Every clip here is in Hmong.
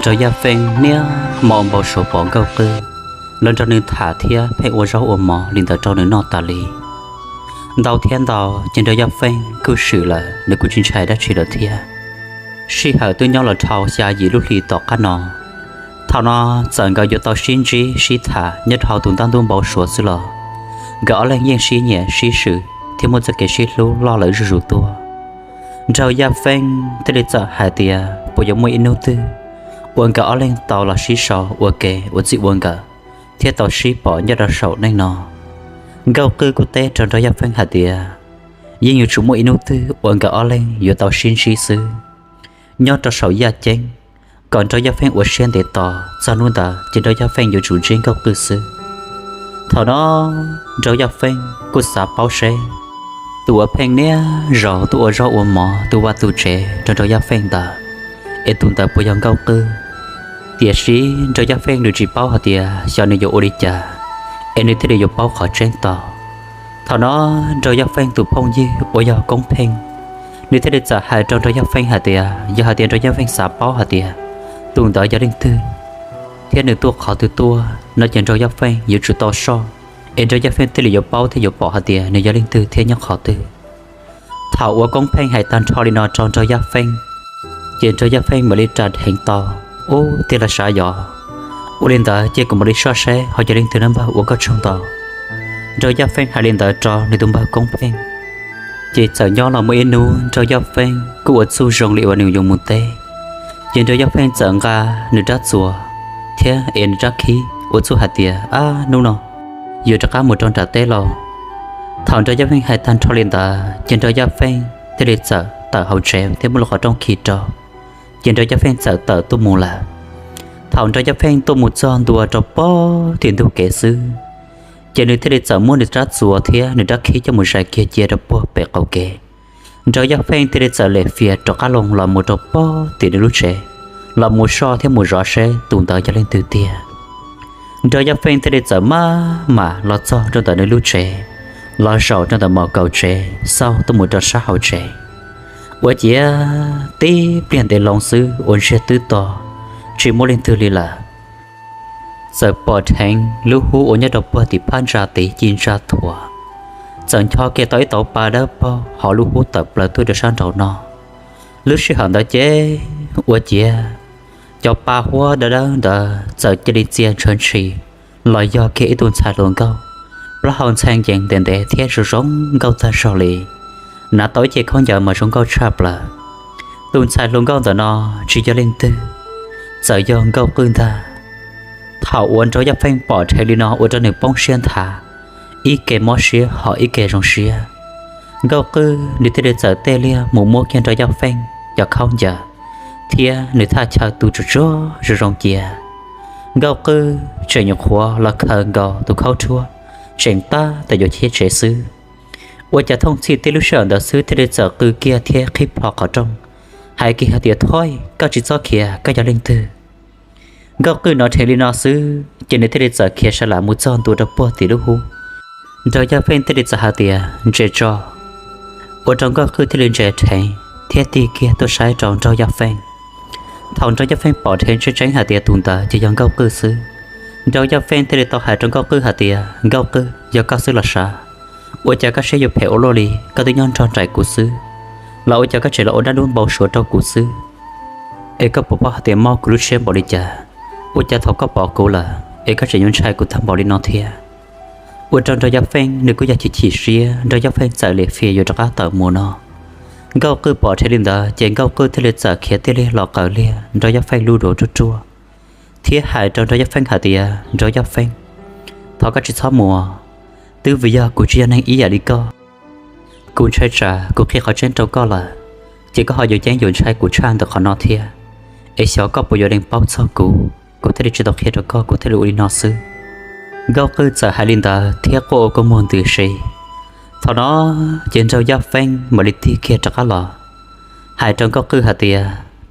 Nraug Yaj Feej niaj hmo ua npau suav pom Nkauj Qwj los nrog nws tham thiab pheej ua zaub ua mov li ntawd rau nws noj tas li. Ntau thiab ntau, ces Nraug Yaj Feej kuj swm lawm, nws kuj tsis ntshai dab tsi lawm thiab. Sij hawm twb nyob los dhau xya yim lub hli tom qab no. Thaum no txawm nkawd yuav tau sib ntsib sib tham nyob rau hauv tus ntab ntub npau suav xwb los nkawd ob leeg yeej sib nyiam sib swm thiab muaj txoj kev sib hlub loj lawm zuj zus tuaj. Nraug Yaj Feej thiaj li txawm hais tias puas yuav muaj ib hnub twg uas nkawd ob leeg tau los sib sau ua ke ua txij ua nkawm thiab tau sib pom nyob rau saum neej no. Nkauj Qwj kuj teb rau Nraug Yaj Feej hais tias yeej yuav tsum muaj ib hnub twg uas nkawd ob leeg yuav tau sib ntsib xwb, nyob rau saum yaj ceeb, kom Nraug Yaj Feej ua siab ntev tos, txog hnub ntawd ces Nraug Yaj Feej yuav tsum ntsib Nkauj Qwj xwb. Thaum no Nraug Yaj Feej kuj xav paub seb tus uas pheej niaj zaus tuaj ua zaub ua mov tu vaj tu tsev rau Nraug Yaj Feej ntawd, es tus ntawd puas yog Nkauj Qwj. Tiam sis Nraug Yaj Feej nws tsis paub hais tias xyov nws yuav ua li cas es nws thiaj li yuav paub qhov tseeb tau. Thaum no Nraug Yaj Feej tus phooj ywg uas yog Koob Pheej, nws thiaj li txawm hais rau Nraug Yaj Feej hais tias yog hais tias Nraug Yaj Feej xav paub hais tias tus ntawd yog leej twg thiab nws tuaj qhov twg tuaj no ces Nraug Yaj Feej yuav tsum tau soj, es Nraug Yaj Feej thiaj li yuav paub thiab yuav pom hais tias nws yog leej twg thiab nyob qhov twg. Thaum uas Koob Pheej hais tag nrho li no rau Nraug Yaj Feej, ces Nraug Yaj Feej mam li ras dheev tau, ub, tiag los sav yov. Ua li ntawd ces kuv mam li soj seb ho yog leej twg nawb npawg, ua koj tsaug ntau. Nraug Yaj Feej hais li ntawd rau nws tus npawg Koob Pheej. Ces txawm nyob los muaj ib hnub Nraug Yaj Feej kuj ua txuj zoo li uas nws yuav mus teb. Ces Nraug Yaj Feej txawm nqa nws rab txuas thiab es nws rab khib ua txuj hais tias ab, hnub no yuav rov qab mus rau nram teb lauj. Thaum Nraug Yaj Feej hais tag nrho li ntawd ces Nraug Yaj Feej thiaj li txawm tawm hauv tsev thiab muab lub qhov rooj khi rau. Ces Nraug Yaj Feej txawm tawm tuaj mus lawm. Thaum Nraug Yaj Feej tuaj mus txog ntua rau pog tim ntug kev xwb, ces nws thiaj li txawm muab nws rab txuas thiab nws rab khib coj mus zais kiag cia rau puag pem qaum kev. Nraug Yaj Feej thiaj li txawm lem fias rov qab loo los mus rau pog tim nws lub tsev, los mus soj thiab mus zov seb tus ntawd yog leej twg tiag. Nraug Yaj Feej thiaj li txawm maj mam los txog rau ntawm nws lub tsev, los zaum rau ntawm mom kaum tsev xauj tuaj mus rau sab hauv tsev. Ua ciav tib pliag ntev loo xwb uas ntsiag twb to, tsis muaj leej twg li lawm. Txawm pom dheev lub hub uas nyob rau puag tim phab ntsa tid ci ntsa thuam, txawm ncho kiag tau ib tauv pa dawb paug hauv lub hub tawm plaws tuaj rau sab nraum no. Lub sij hawm ntawd ces ua ciav cov pa huab dawb dawb ntawd txawm cia li txia ntshawv ntshis los yog kiag ib tug ntxhais hluas nkauj, plaub hau ntxhee yees ntev ntev thiab zoo zoo nkauj tag zog li, hnav tau ib ce khaub ncaws mas zoo nkauj tshaj plaws. Tus ntxhais hluas nkauj ntawm no tsis yog leej twg, txawm yog Nkauj Qwj ntag. Thaum uas Nraug Yaj Feej pom dheev li no ua rau nws poob siab nthav, ib ke mob siab ho ib ke zoo siab. Nkauj Qwj nws thiaj li txawm tej liag mus muab kiag Nraug Yaj Feej cov khaub ncaws thiab nws thaj chaw tu tsuag tsuag zoo zoo cia. Nkauj Qwj tseem nyuam qhuav los khaws nkaus tus khaub rhuab, tseem tab tom yuav khiav tsev xwb. Ua cas thooj txhij tib lub sij hawm ntawd xwb thiaj li txawm qw kiag thiab qhib plho qhov rooj, hais kiag hais tias, Thoib, koj tsis txhob khiav, koj yog leej twg? Nkauj Qwj hnov dheev li no xwb ces nws thiaj li txawm khiav sawv lam mus txog ntua rau puag tim lub hub. Nraug Yaj Feej thiaj li txawm hais tias, Ntsia tso. Ua rau Nkauj Qwj thiaj li ntsia dheev thiab tig kiag tuaj saib rau Nraug Yaj Feej. Thaum Nraug Yaj Feej pom dheev tseeb tseeb hais tias tus ntawd ces yog Nkauj Qwj xwb, Nraug Yaj Feej thiaj li tau hais rau Nkauj Qwj hais tias, Nkauj Qwj, yog koj xwb los sav. Ua cas koj siab yuav phem ua luaj li? Koj twb nyob nrog nraim kuv xwb, los ua cas koj tseem los ua dab ntub npau suav rau kuv xwb? Es koj puas paub hais tias mob kuv lub siab npaum li cas? Ua cas thaum koj pom kuv lawm es koj tseem yuav ntshai kuv tag npaum li no thiab? Ua rau Nraug Yaj Feej nws kuj yog chim chim siab, Nraug Yaj Feej txawm lim fias yuav rov qab tawm mus no. Nkauj Qwj pom dheev li ntawd ces Nkauj Qwj thiaj li txawm khiav tij liag los qaws liag Nraug Yaj Feej lub duav ruaj ruaj, thiab hais rau Nraug Yaj Feej hais tias, Nraug Yaj Feej, thov koj tsis txhob mus. Twb vim yog kuv tsis yog neeg ib yam li koj, kuv ntshai tsam kuv qhia qhov tseeb rau koj lawm, ces koj ho yuav ceeb yuav ntshai kuv tshaj ntawm qhov no thiab. Es xyov koj puas yuav lees paub txog kuv, kuv thiaj li tsis tau qhia rau koj, kuv thiaj li ua li no xwb. Nkauj Qwj txawm hais li ntawd thiab quaj ua kua muag ntws si. Thaum no ces Nraug Yaj Feej mam li tig kiag rov qab los, hais rau Nkauj Qwj hais tias,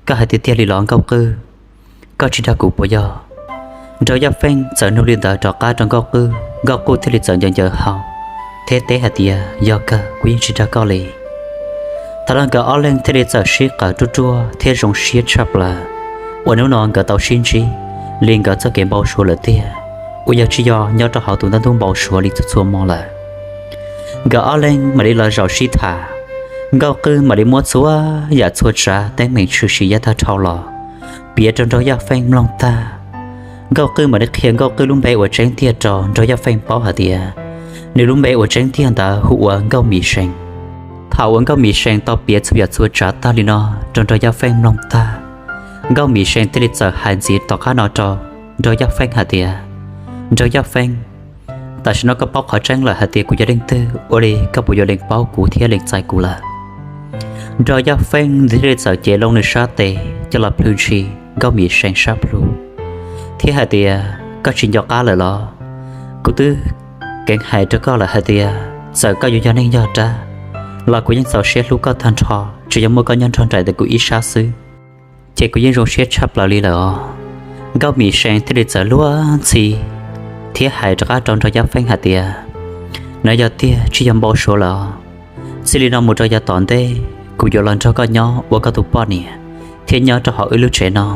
Koj hais tiag tiag li los Nkauj Qwj? Koj tsis dag kuv puas yog? Nraug Yaj Feej txawm nug li ntawd rov qab rau Nkauj Qwj, Nkauj Qwj thiaj li txawm ncaws ncaws hau thiab teb hais tias, Yog kawg, kuv yeej tsis dag koj li. Thaum no nkawd ob leeg thiaj li txawm sib qaws ruaj ruaj thiab zoo siab tshaj plaws, uas hnub no nkawd tau sib ntsib li nkawd txoj kev npau suav lawm tiag, uas yog tsis yog nyob rau hauv tus ntaj ntuj npau suav li txhua txhua hmo lawm. Nkawd ob leeg mam li los zaum sib tham. Nkauj Qwj mam li muab txhua yam txhua tsav teeb meem tshwm sim yav tag dhau los piav rau Nraug Yaj Feej mloog tag. Nkauj Qwj mam li qhia Nkauj Qwj lub npe uas tseeb tiag rau Nraug Yaj Feej paub hais tias nws lub npe uas tseeb tiag ntawd hu ua Nkauj Mim See. Thaum uas Nkauj Mim See tau piav txhua yam txhua tsav tag li no rau Nraug Yaj Feej mloog tag, Nkauj Mim See thiaj li txawm hais ntxiv tom qab no rau Nraug Yaj Feej hais tias, Nraug Yaj Feej, tam sim no koj paub qhov tseeb lawm hais tias kuv yog leej twg, ua li koj puas yuav lees paub kuv thiab lees txais kuv lawm? Nraug Yaj Feej thiaj li txawm cev loo nws sab tes coj los plhws ntshis Nkauj Mim See sab plhu thiab hais tias, koj tsis nco qab lawm los? Kuv twb keev hais rau koj lawm hais tias txawm koj yuav yog neeg yog dab los kuv yeej txaus siab hlub koj tag nrho, tsuas yog muaj koj nyob nrog nraim ntawm kuv ib sab xwb ces kuv yeej zoo siab tshaj plaws li lawm os. Nkauj Mim See thiaj li txawm luag ntxhi thiab hais rov qab rau Nraug Yaj Feej hais tias, no yog tiag tsis yog npau suav lawm os. Txij li no mus rau yav tom ntej kuv yuav los nrog koj nyob ua koj tus poj niam thiab nyob rau hauv wb lub tsev no.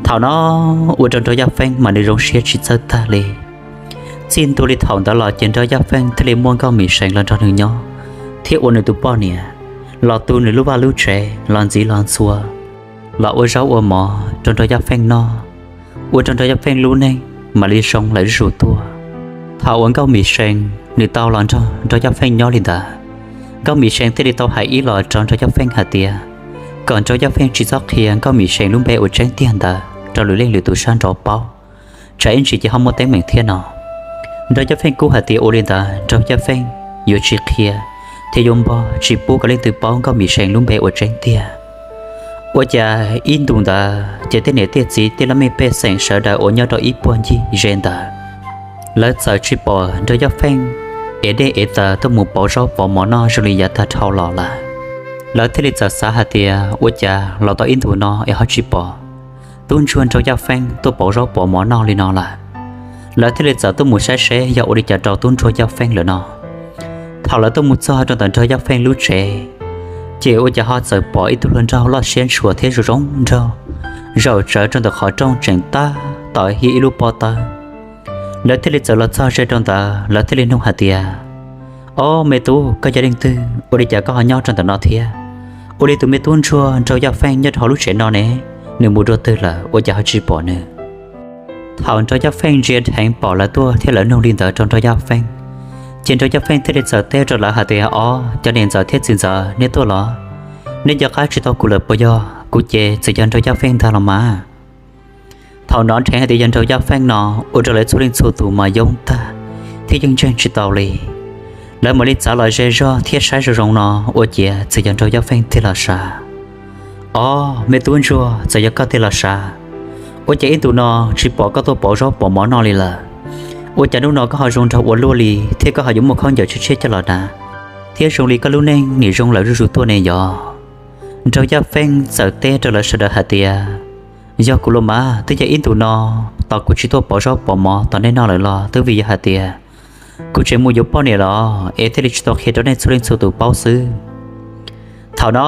Thaum no ua rau Nraug Yaj Feej mas nws zoo siab tsis txawj tag li. Txij ntua li thaum ntawd los ces Nraug Yaj Feej thiaj li muab Nkauj Mim See los nrog nws nyob thiab ua nws tus poj niam, los tu nws lub vaj lub tsev, los ntxiv los ntxhua, los ua zaub ua mov rau Nraug Yaj Feej noj, ua rau Nraug Yaj Feej lub neej mam li zoo lawm zuj zus tuaj. Thaum uas Nkauj Mim See nws tau los nrog Nraug Yaj Feej nyob li ntawd, Nkauj Mim See thiaj li tau hais ib los rau Nraug Yaj Feej hais tias, kom Nraug Yaj Feej tsis txhob qhia Nkauj Mim See lub npe uas tseeb tiag ntawd rau lwm leej lwm tus sab nraud paub, tsam ib ntsis ces ho muaj teeb meem thiab no. Nraug Yaj Feej kuj hais tias ua li ntawd Nraug Yaj Feej yuav tsis qhia thiab yuav npog tsis pub kom leej twg paub Nkauj Mim See lub npe uas tseeb tiag. Ua cas ib ntus ntawd ces tej niam tej txiv tej laj mej pej xeem sawv daws uas nyob rau ib puag ncig ze ntawd, lawv txawm tsis pom Nraug Yaj Feej ev dej ev taws tuaj mus pauv zaub pauv mov noj zoo li yav tag dhau los lawm. Lawv thiaj li txawm xav hais tias ua cas los tau ib ntus no es ho tsis pom tub ntsuag Nraug Yaj Feej tuaj pauv zaub pauv mov noj li no lawm. Lawv thiaj li txawm tuaj mus saib seb yog ua li cas rau tub ntsuag Yaj Feej lawm no. Thaum lawv tuaj mus txog rau ntawm Nraug Yaj Feej lub tsev, ces ua cas ho txawm pom ib tug hluas nraug loj siab ntshua thiab zoo zoo nraug zaum tsawv rau ntawm qhov rooj tseem tab tom hiab ib lub pob tawb. Lawv thiaj li txawm los txog ze rau ntawd, lawv thiaj li nug hais tias, ob me tub, koj yog leej twg, ua li cas koj ho nyob rau ntawm no thiab? Ua li tus me tub ntsuag Nraug Yaj Feej nyob rau hauv lub tsev no ne, nws mus dua twg lawm ua cas ho tsis pom nws? Thaum Nraug Yaj Feej ntsia dheev pom lawv tuaj thiab lawv nug li ntawd rau Nraug Yaj Feej, ces Nraug Yaj Feej thiaj li txawm teb rau lawv hais tias, ob, cov niam ntxawm thiab txiv ntxawm, nej tuaj los? Nej nco qab tsis tau kuv lawm puas yog? Kuv ces txawm yog Nraug Yaj Feej ntag los mas. Thaum hnov dheev hais tias yog Nraug Yaj Feej no, ua rau lawv txhua leej txhua tus mas yoob tag thiab yeej ntseeg tsis tau li. Lawv mam li txav los ze zog thiab saib zoo zoo no, ua ciav txawm yog Nraug Yaj Feej tiag los sav. Ob, me tub ntsuag, txawm yog koj tiag los sav. Ua cas ib ntus no tsis pom koj tuaj pauv zaub pauv mov noj li lawm? Ua cas hnub no koj ho zoo nraug ua luaj li thiab koj ho yuav muaj khaub ncaws tshiab tshiab coj los hnav, thiab zoo li koj lub neej nim zoo lawm zuj zus tuaj ne yog? Nraug Yaj Feej txawm teb rau lawv sawv daws hais tias, yog kuv los mas, twb yog ib ntus no tos kuv tsis tuaj pauv zaub pauv mov tos nej noj lawm los twb vim yog hais tias kuv tseem mus yuav poj niam los es thiaj li tsis tau qhia rau nej txhua leej txhua tus paub xwb. Thaum no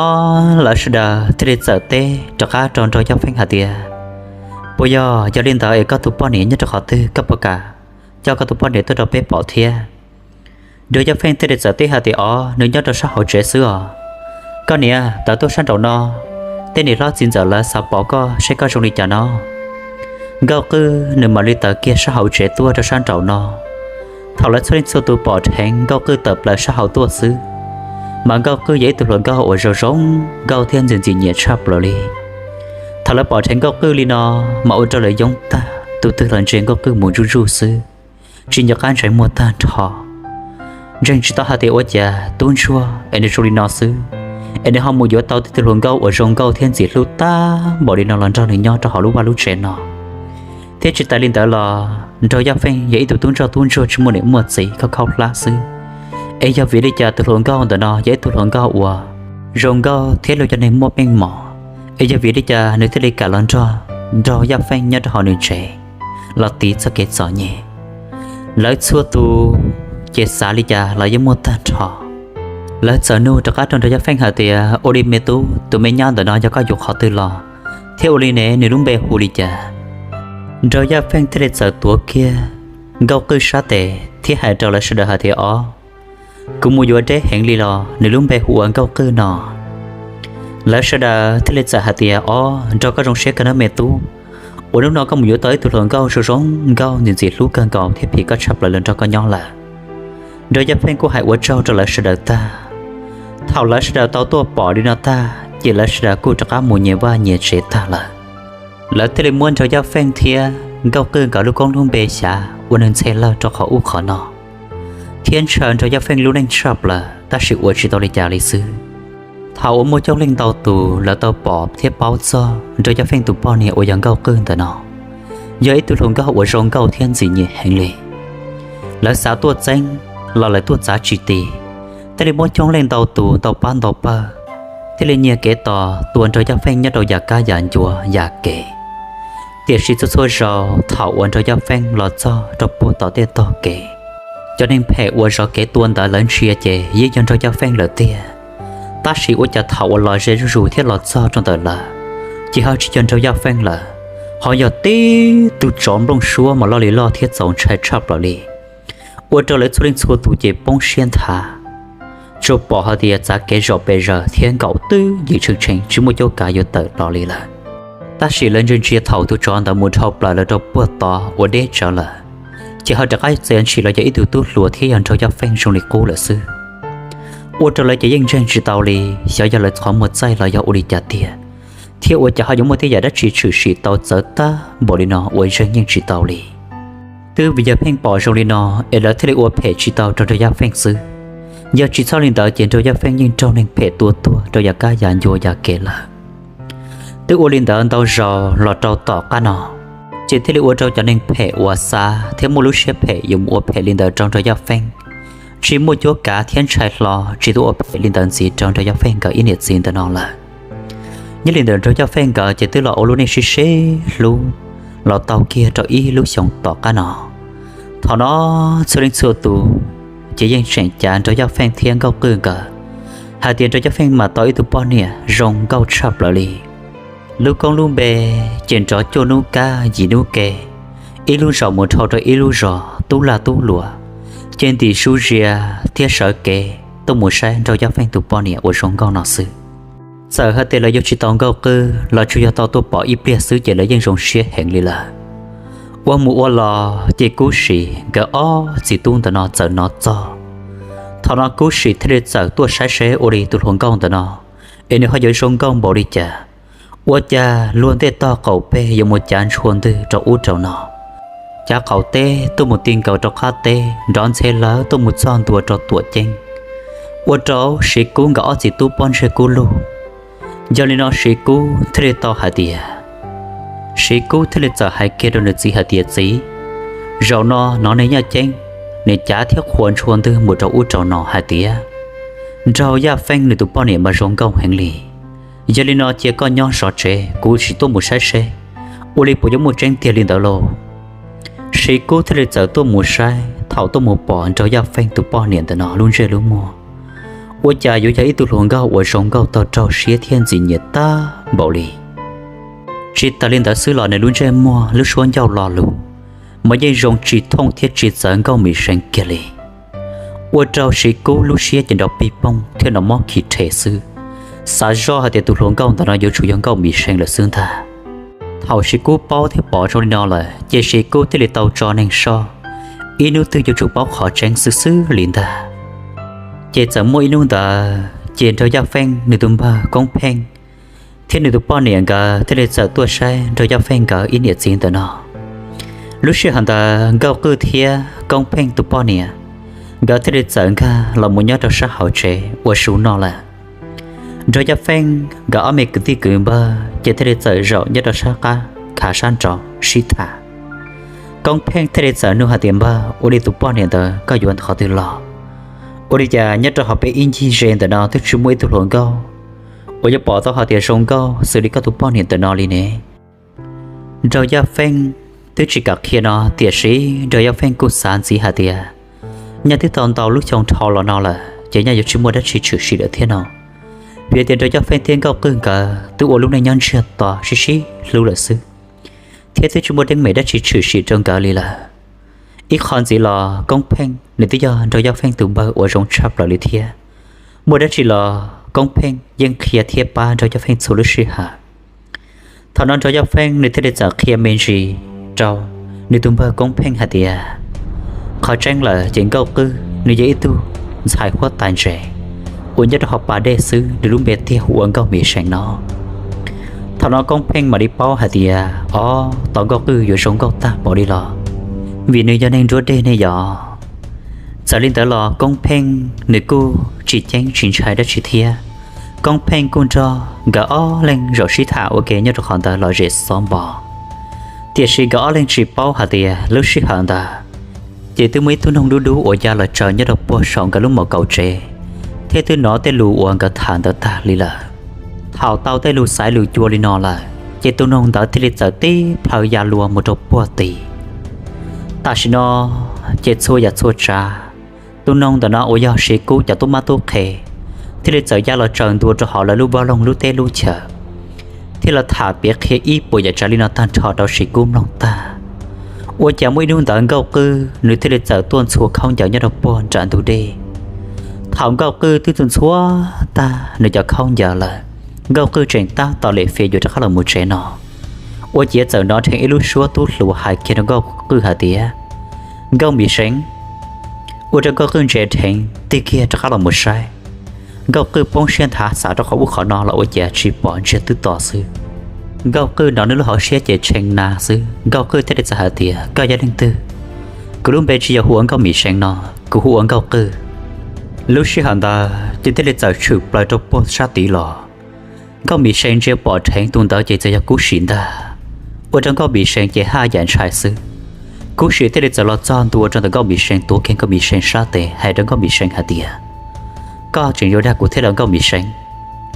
lawv sawv daws thiaj li txawm teb rov qab rau Nraug Yaj Feej hais tias, puas yog, yog li ntawd es koj tus poj niam nyob rau qhov twg, koj puas kam coj koj tus poj niam tuaj rau peb pom thiab? Nraug Yaj Feej thiaj li txawm teb hais tias, ob, nws nyob rau sab hauv tsev xwb os. Koj niam, tawm tuaj sab nraum no, tej niam hlob txiv ntxawm lawv xav pom koj seb koj zoo li cas no. Nkauj Qwj nws mam li tawm kiag sab hauv tsev tuaj rau sab nraum no. Thaum lawv txhua leej txhua tus pom dheev Nkauj Qwj tawm plaws sab hauv tuaj xwb, mas Nkauj Qwj yog ib tug hluas nkauj uas zoo zoo nkauj thiab ntxim ntxim nyiam tshaj plaws li. Thaum lawv pom dheev Nkauj Qwj li no, mas ua rau lawv yoob tag, tus twg los ntsia Nkauj Qwj mus zuj zus xwb, tsis nco qab ntseeg muag tag nrho. Ntseeg tsis tau hais tias ua cas tub ntsuag es nws zoo li no xwb, es nws ho mus yuav tau tib tug hluas nkauj uas zoo nkauj thiab ntxim hlub tag npaum li no los nrog nws nyob rau hauv lub vaj lub tsev no. Thiab tsis tas li ntawd los Nraug Yaj Feej yog ib tug tub ntsoj tub ntsuag tsis muaj niam muaj txiv khaub khaub hlab xwb, es yog vim li cas tus hluas nkauj ntawm no yog ib tug hluas nkauj uas zoo nkauj thiab luag cov neeg muaj meej mom, es yog vim li cas nws thiaj li kam los nrog Nraug Yaj Feej nyob rau hauv nws tsev los tiv txoj kev txom nyem? Lawv txhua tus ces xav li cas los yeej muaj tag nrho. Lawv txawm nug rov qab rau Nraug Yaj Feej hais tias, ua li me tub, tus me nyab ntawm no yog koj yuav qhov twg los? Thiab ua li ne, nws lub npe hu li cas? Nraug Yaj Feej thiaj li txawm tuav kiag Nkauj Qwj sab tes thiab hais rau lawv sawv daws hais tias, Ob, kuv mus yuav deb heev li los nws lub npe hu ua Nkauj Qwj no. Lawv sawv daws thiaj li txawm hais tias, Ob, nrog koj zoo siab kawg nawb me tub, ua hnub no koj mus yuav tau ib tug hluas nkauj zoo zoo nkauj ntxim ntxim hlub kawg nkaus thiab phim koj tshaj plaws los nrog koj nyob lawm. Nraug Yaj Feej kuj hais ua tsaug rau lawv sawv daws tag. Thaum lawv sawv daws tau tuaj pom li no tag ces lawv sawv daws kuj rov qab mus nyias vaj nyias tsev tag lawm. Lawv thiaj li muab nraug Yaj Feej thiab Nkauj Qwj nkawd lub koob lub npe xyav ua neeg ntxhe lawg rau qhov ub qhov no, thiab ntshaw nraug Yaj Feej lub neej tshaj plaws tab sis ua tsis tau li cas li xwb. Thaum uas muaj coob leej ntau tus lawv tau pom thiab paub txog nraug Yaj Feej tus poj niam uas yog Nkauj Qwj ntawm no, yog ib tug hluas nkauj uas zoo nkauj thiab ntxim nyiam heev li. Lawv xav tuaj txeeb los lawv tuaj txav tsis tis, thiaj li muaj coob leej ntau tus ntau pab ntau pawg thiaj li nyiag kev tos tua nraug Yaj Feej nyob rau yav kab yav ncua yav kev. Tiam sis txhua txhua zaus thaum uas nraug Yaj Feej los txog rau puag tom tej tog kev, cov neeg phem uas zov kev tua ntawd lawv ntsia ces yeej yog nraug Yaj Feej lawm tiag. Tab sis ua cas thaum uas los ze zuj zus thiab los txog rau ntawm lawv, ces ho tsis yog nraug Yaj Feej lawm, ho yog tib tug tsov nplooj suab mas loj li loj thiab txaus ntshai tshaj plaws li. Ua rau lawv txhua leej txhua tus ces poob siab nthav, tsuas pom hais tias txav kev zom pes zaws thiab nkaum twb yim tshee tshee tsis muaj cuab kav yuav tawm los li lawm. Tab sis lawv ntsia ntsia thaum tus tsov ntawd mus dhau plaws lawv rau puag tod ua deb tsawv lawm, ces ho rov qab txiav ntshis los yog ib tug tub hluas thiab yog nraug Yaj Feej zoo li qub lawm xwb. Ua rau lawv ces yeej ntseeg tsis tau li, xyov yog lawv qhov muag txaij los yog ua li cas tiag, thiab ua cas ho yuav muaj tej yam dab tsi tshwm sim tau txawv tag npaum li no uas ntseeg yeej tsis tau li. Twb vim yog Feej pom zoo li no es lawv thiaj li ua phem tsis tau rau nraug Yaj Feej xwb. Yog tsis txhob li ntawd ces nraug Yaj Feej yeej raug neeg phem tua tuag rau yav kab yav ncua yav kev lawm. Twb ua li ntawd ntau zaus los rau tom qab no, ces thiaj li ua rau cov neeg phem uas xav thiab muaj lub siab phem yuav mus ua phem li ntawd rau nraug Yaj Feej tsis muaj cuab kav thiab ntshai hlo tsis tuaj ua phem li ntawd ntxiv rau nraug Yaj Feej nkawd ib niam txiv ntawm no lawm. Nyob li ntawm nraug Yaj Feej nkawd ces twb los ua lub neej sib sib hlub los tau kiag rau ib lub xyoo tom qab no. Thaum no txhua leej txhua tus ces yeej tseem cav nraug Yaj Feej thiab Nkauj Qwj nkawd hais tias nraug Yaj Feej mas tau ib tug poj niam zoo nkauj tshaj plaws li. Lub koob lub npe ces nrov cuaj hnub kab yim hnub ke, ib lub zos mus dhau rau ib lub zos, tub lag tub luam ces ntim su zias thiab sawv kev tuaj mus saib nraug Yaj Feej tus poj niam uas zoo nkauj no xwb. Txawm hais tias lawv yuav tsis tau Nkauj Qwj los tsuas yog tau tuaj pom ib pliag xwb ces lawv yeej zoo siab heev li lawm. Ua mus ua los ces Kub Sim nkawd ob txiv tub ntawm no txawm hnov txog. Thaum no Kub Sim thiaj li txawm tuaj saib seb ua li tus hluas nkauj ntawm no es nws ho yuav zoo nkauj npaum li cas, ua cas luag ntej tog qaum peg yuav mus cav ntshua ntwg rau ub rau no, cav qaum teb tuaj mus ti nkaus rau qab teb, nrov ntxhe lawv tuaj mus txog ntua rau tuam ceeb, ua rau Siv Kub nkawd ob txiv tub pob ntseg kub lug. Yog li no Siv Kub thiaj li tau hais tias, Siv Kub thiaj li txawm hais kiag rau nws txiv hais tias, Txiv, zaum no hnov neeg nyaj ceeb nws cav thiab qhuas ntshua ntwg mus rau ub rau no hais tias nraug Yaj Feej nws tus poj niam mas zoo nkauj heev li. Yog li no cia koj nyob zov tsev, kuv sim tuaj mus saib seb ua li puas yuav muaj tseeb tiag li ntawd lauj. Siv Kub thiaj li txawm tuaj mus saib, thaum tuaj mus pom nraug Yaj Feej tus poj niam ntawm no lub ntsej lub muag, ua cas yuav yog ib tug hluas nkauj uas zoo nkauj tau raug siab thiab ntxim nyiam tag npaum li. Tsis tas li ntawd xwb los nws lub ntsej muag lub suab ncauj lo lus mas yeej zoo tsis thooj thiab tsis txawv Nkauj Mim See kiag li. Ua rau Siv Kub lub siab ces nrov pij pooj thiab nrov mob khi rhe xwb, xav zoj hais tias tus hluas nkauj ntawm no yuav tsum yog Nkauj Mim See lawm xwb ntag. Thaum Siv Kub paub thiab pom zoo li no lawm ces Siv Kub thiaj li tau tso neeg soj, ib hnub twg yuav tsum paub qhov tseeb xwb xwb li ntag. Ces txawm muaj ib hnub ntawd ces nraug Yaj Feej nws tus npawg Koob Pheej thiab nws tus poj niam nkawd thiaj li txawm tuaj saib nraug Yaj Feej nkawd ib niam txiv ntawm no. Lub sij hawm ntawd Nkauj Qwj thiab Koob Pheej tus poj niam nkawd thiaj li txawm nkag los mus nyob rau sab hauv tsev ua su noj lawm. Nraug Yaj Feej nkawd ob me kwv tij kwv npawg ces thiaj li txawm zaum nyob rau sab qab khav sab nraud sib tham. Koob Pheej thiaj li txawm nug hais tias, Npawg, ua li tus poj niam ntawd koj yuav qhov twg los? Ua li cas nyob rau hauv peb ib ncig ze ntawm no twb tsis muaj ib tug hluas nkauj uas yuav pom tau hais tias zoo nkauj xws li koj tus poj niam ntawm no li ne? Nraug Yaj Feej twb tsis kam qhia no tiam sis nraug Yaj Feej kuj xav ntxiv hais tias, nyaj twb tau ntau lub xyoo dhau los no lawm ces nyaj yuav tsis muaj dab tsi tshwm sim lawm thiab no. Vim tias Nraug Coj Feej thiab Nkauj Qwj nkawd twb ua lub neej nyob ntsiag to sib sib hlub lawm xwb, thiab twb tsis muaj teeb meem dab tsi tshwm sim rau nkawd li lawm. Ib qho ntxiv los Koob Pheej nws twb yog Nraug Coj Feej tus npawg uas zoo tshaj plaws li thiab. Muaj dab tsi los Koob Pheej yeej qhia thiab pab Nraug Coj Feej txhua lub sij hawm. Thaum no Nraug Coj Feej nws thiaj li txawm qhia me ntsis rau nws tus npawg Koob Pheej hais tias, qhov tseeb lawm ces Nkauj Qwj nws yog ib tug ntxhais huab tais ntse uas nyob rau hauv pas dej xwb, nws lub npe tiag hu ua Nkauj Mim Seev no. Thaum no Koob Pheej mam li paub hais tias, ob, tos Nkauj Qwj yuav zoo nkauj tag npaum li los vim nws yog neeg nruab dej ne yom. Txawm li ntawd los Koob Pheej nws kuj tsis ceeb tsis ntshai dab tsi thiab. Koob Pheej kuj nrog nkawd ob leeg zaum sib tham ua ke nyob rau qhov ntawd los zem xob npo. Tiam sis nkawd ob leeg tsis paub hais tias lub sij hawm ntawd ces twb muaj ib tug noog dub dub uas ya los tsaws nyob rau puag saum nkawd lub mos kaum tsev, thiab twb hnov tej lus uas nkawd tham ntawd tag li lawm. Thaum tau tej lus xaiv lus cua li no lawm ces tus noog ntawd thiaj li txawm tib plhaw ya luas mus rau puag tid. Tam sim no ces txhua yam txhua tsav, tus noog ntawm no uas yog Siv Kub cov tub mab tub qhe thiaj li txawm ya los tsaws ntua rau hauv lawv lub vaj loog lub teb lub chaw, thiab los tham piav qhia ib puas yam tsav li no tag nrho rau Siv Kub mloog tag. Ua cas muaj ib hnub ntawd Nkauj Qwj nws thiaj li txawm tuaj ntxhua khaub ncaws nyob rau puag nram ntug dej. Thaum Nkauj Qwj twb tuaj ntxhua tag nws cov khaub ncaws lawm, Nkauj Qwj tseem tab tom lem fiav yuav rov qab los mus tsev no, ua ciav txawm hnov dheev ib lub suab tub hluas hais kiag rau Nkauj Qwj hais tias, Nkauj Mim Seev. Ua rau Nkauj Qwj ntse dheev tig kiag rov qab los mus saib. Nkauj Qwj poob siab nthav xav rau qhov ub qhov no los ua cas tsis pom, ntsiag twb to xwb. Nkauj Qwj hnov nws lub hauv siab ces tshee na xwb, Nkauj Qwj thiaj li txawm hais tias, koj yog leej twg? Kuv lub npe tsis yog hu ua Nkauj Mim Seev no, kuv hu ua Nkauj Qwj. Lub sij hawm ntawd ces thiaj li txawm tshwm plaws rau puag sab tid los. Nkauj Mim Seev ntsia pom dheev tus ntawd ces txawm yog Kub Sim ntag. Ua rau Nkauj Mim Seev ces haj yam ntshai xwb. Kub Sim thiaj li txawm los txog ntua rau ntawm Nkauj Mim Seev, tuav kiag Nkauj Mim Seev sab tes hais rau Nkauj Mim Seev hais tias, koj tseem yuav dag kuv thiab los Nkauj Mim Seev?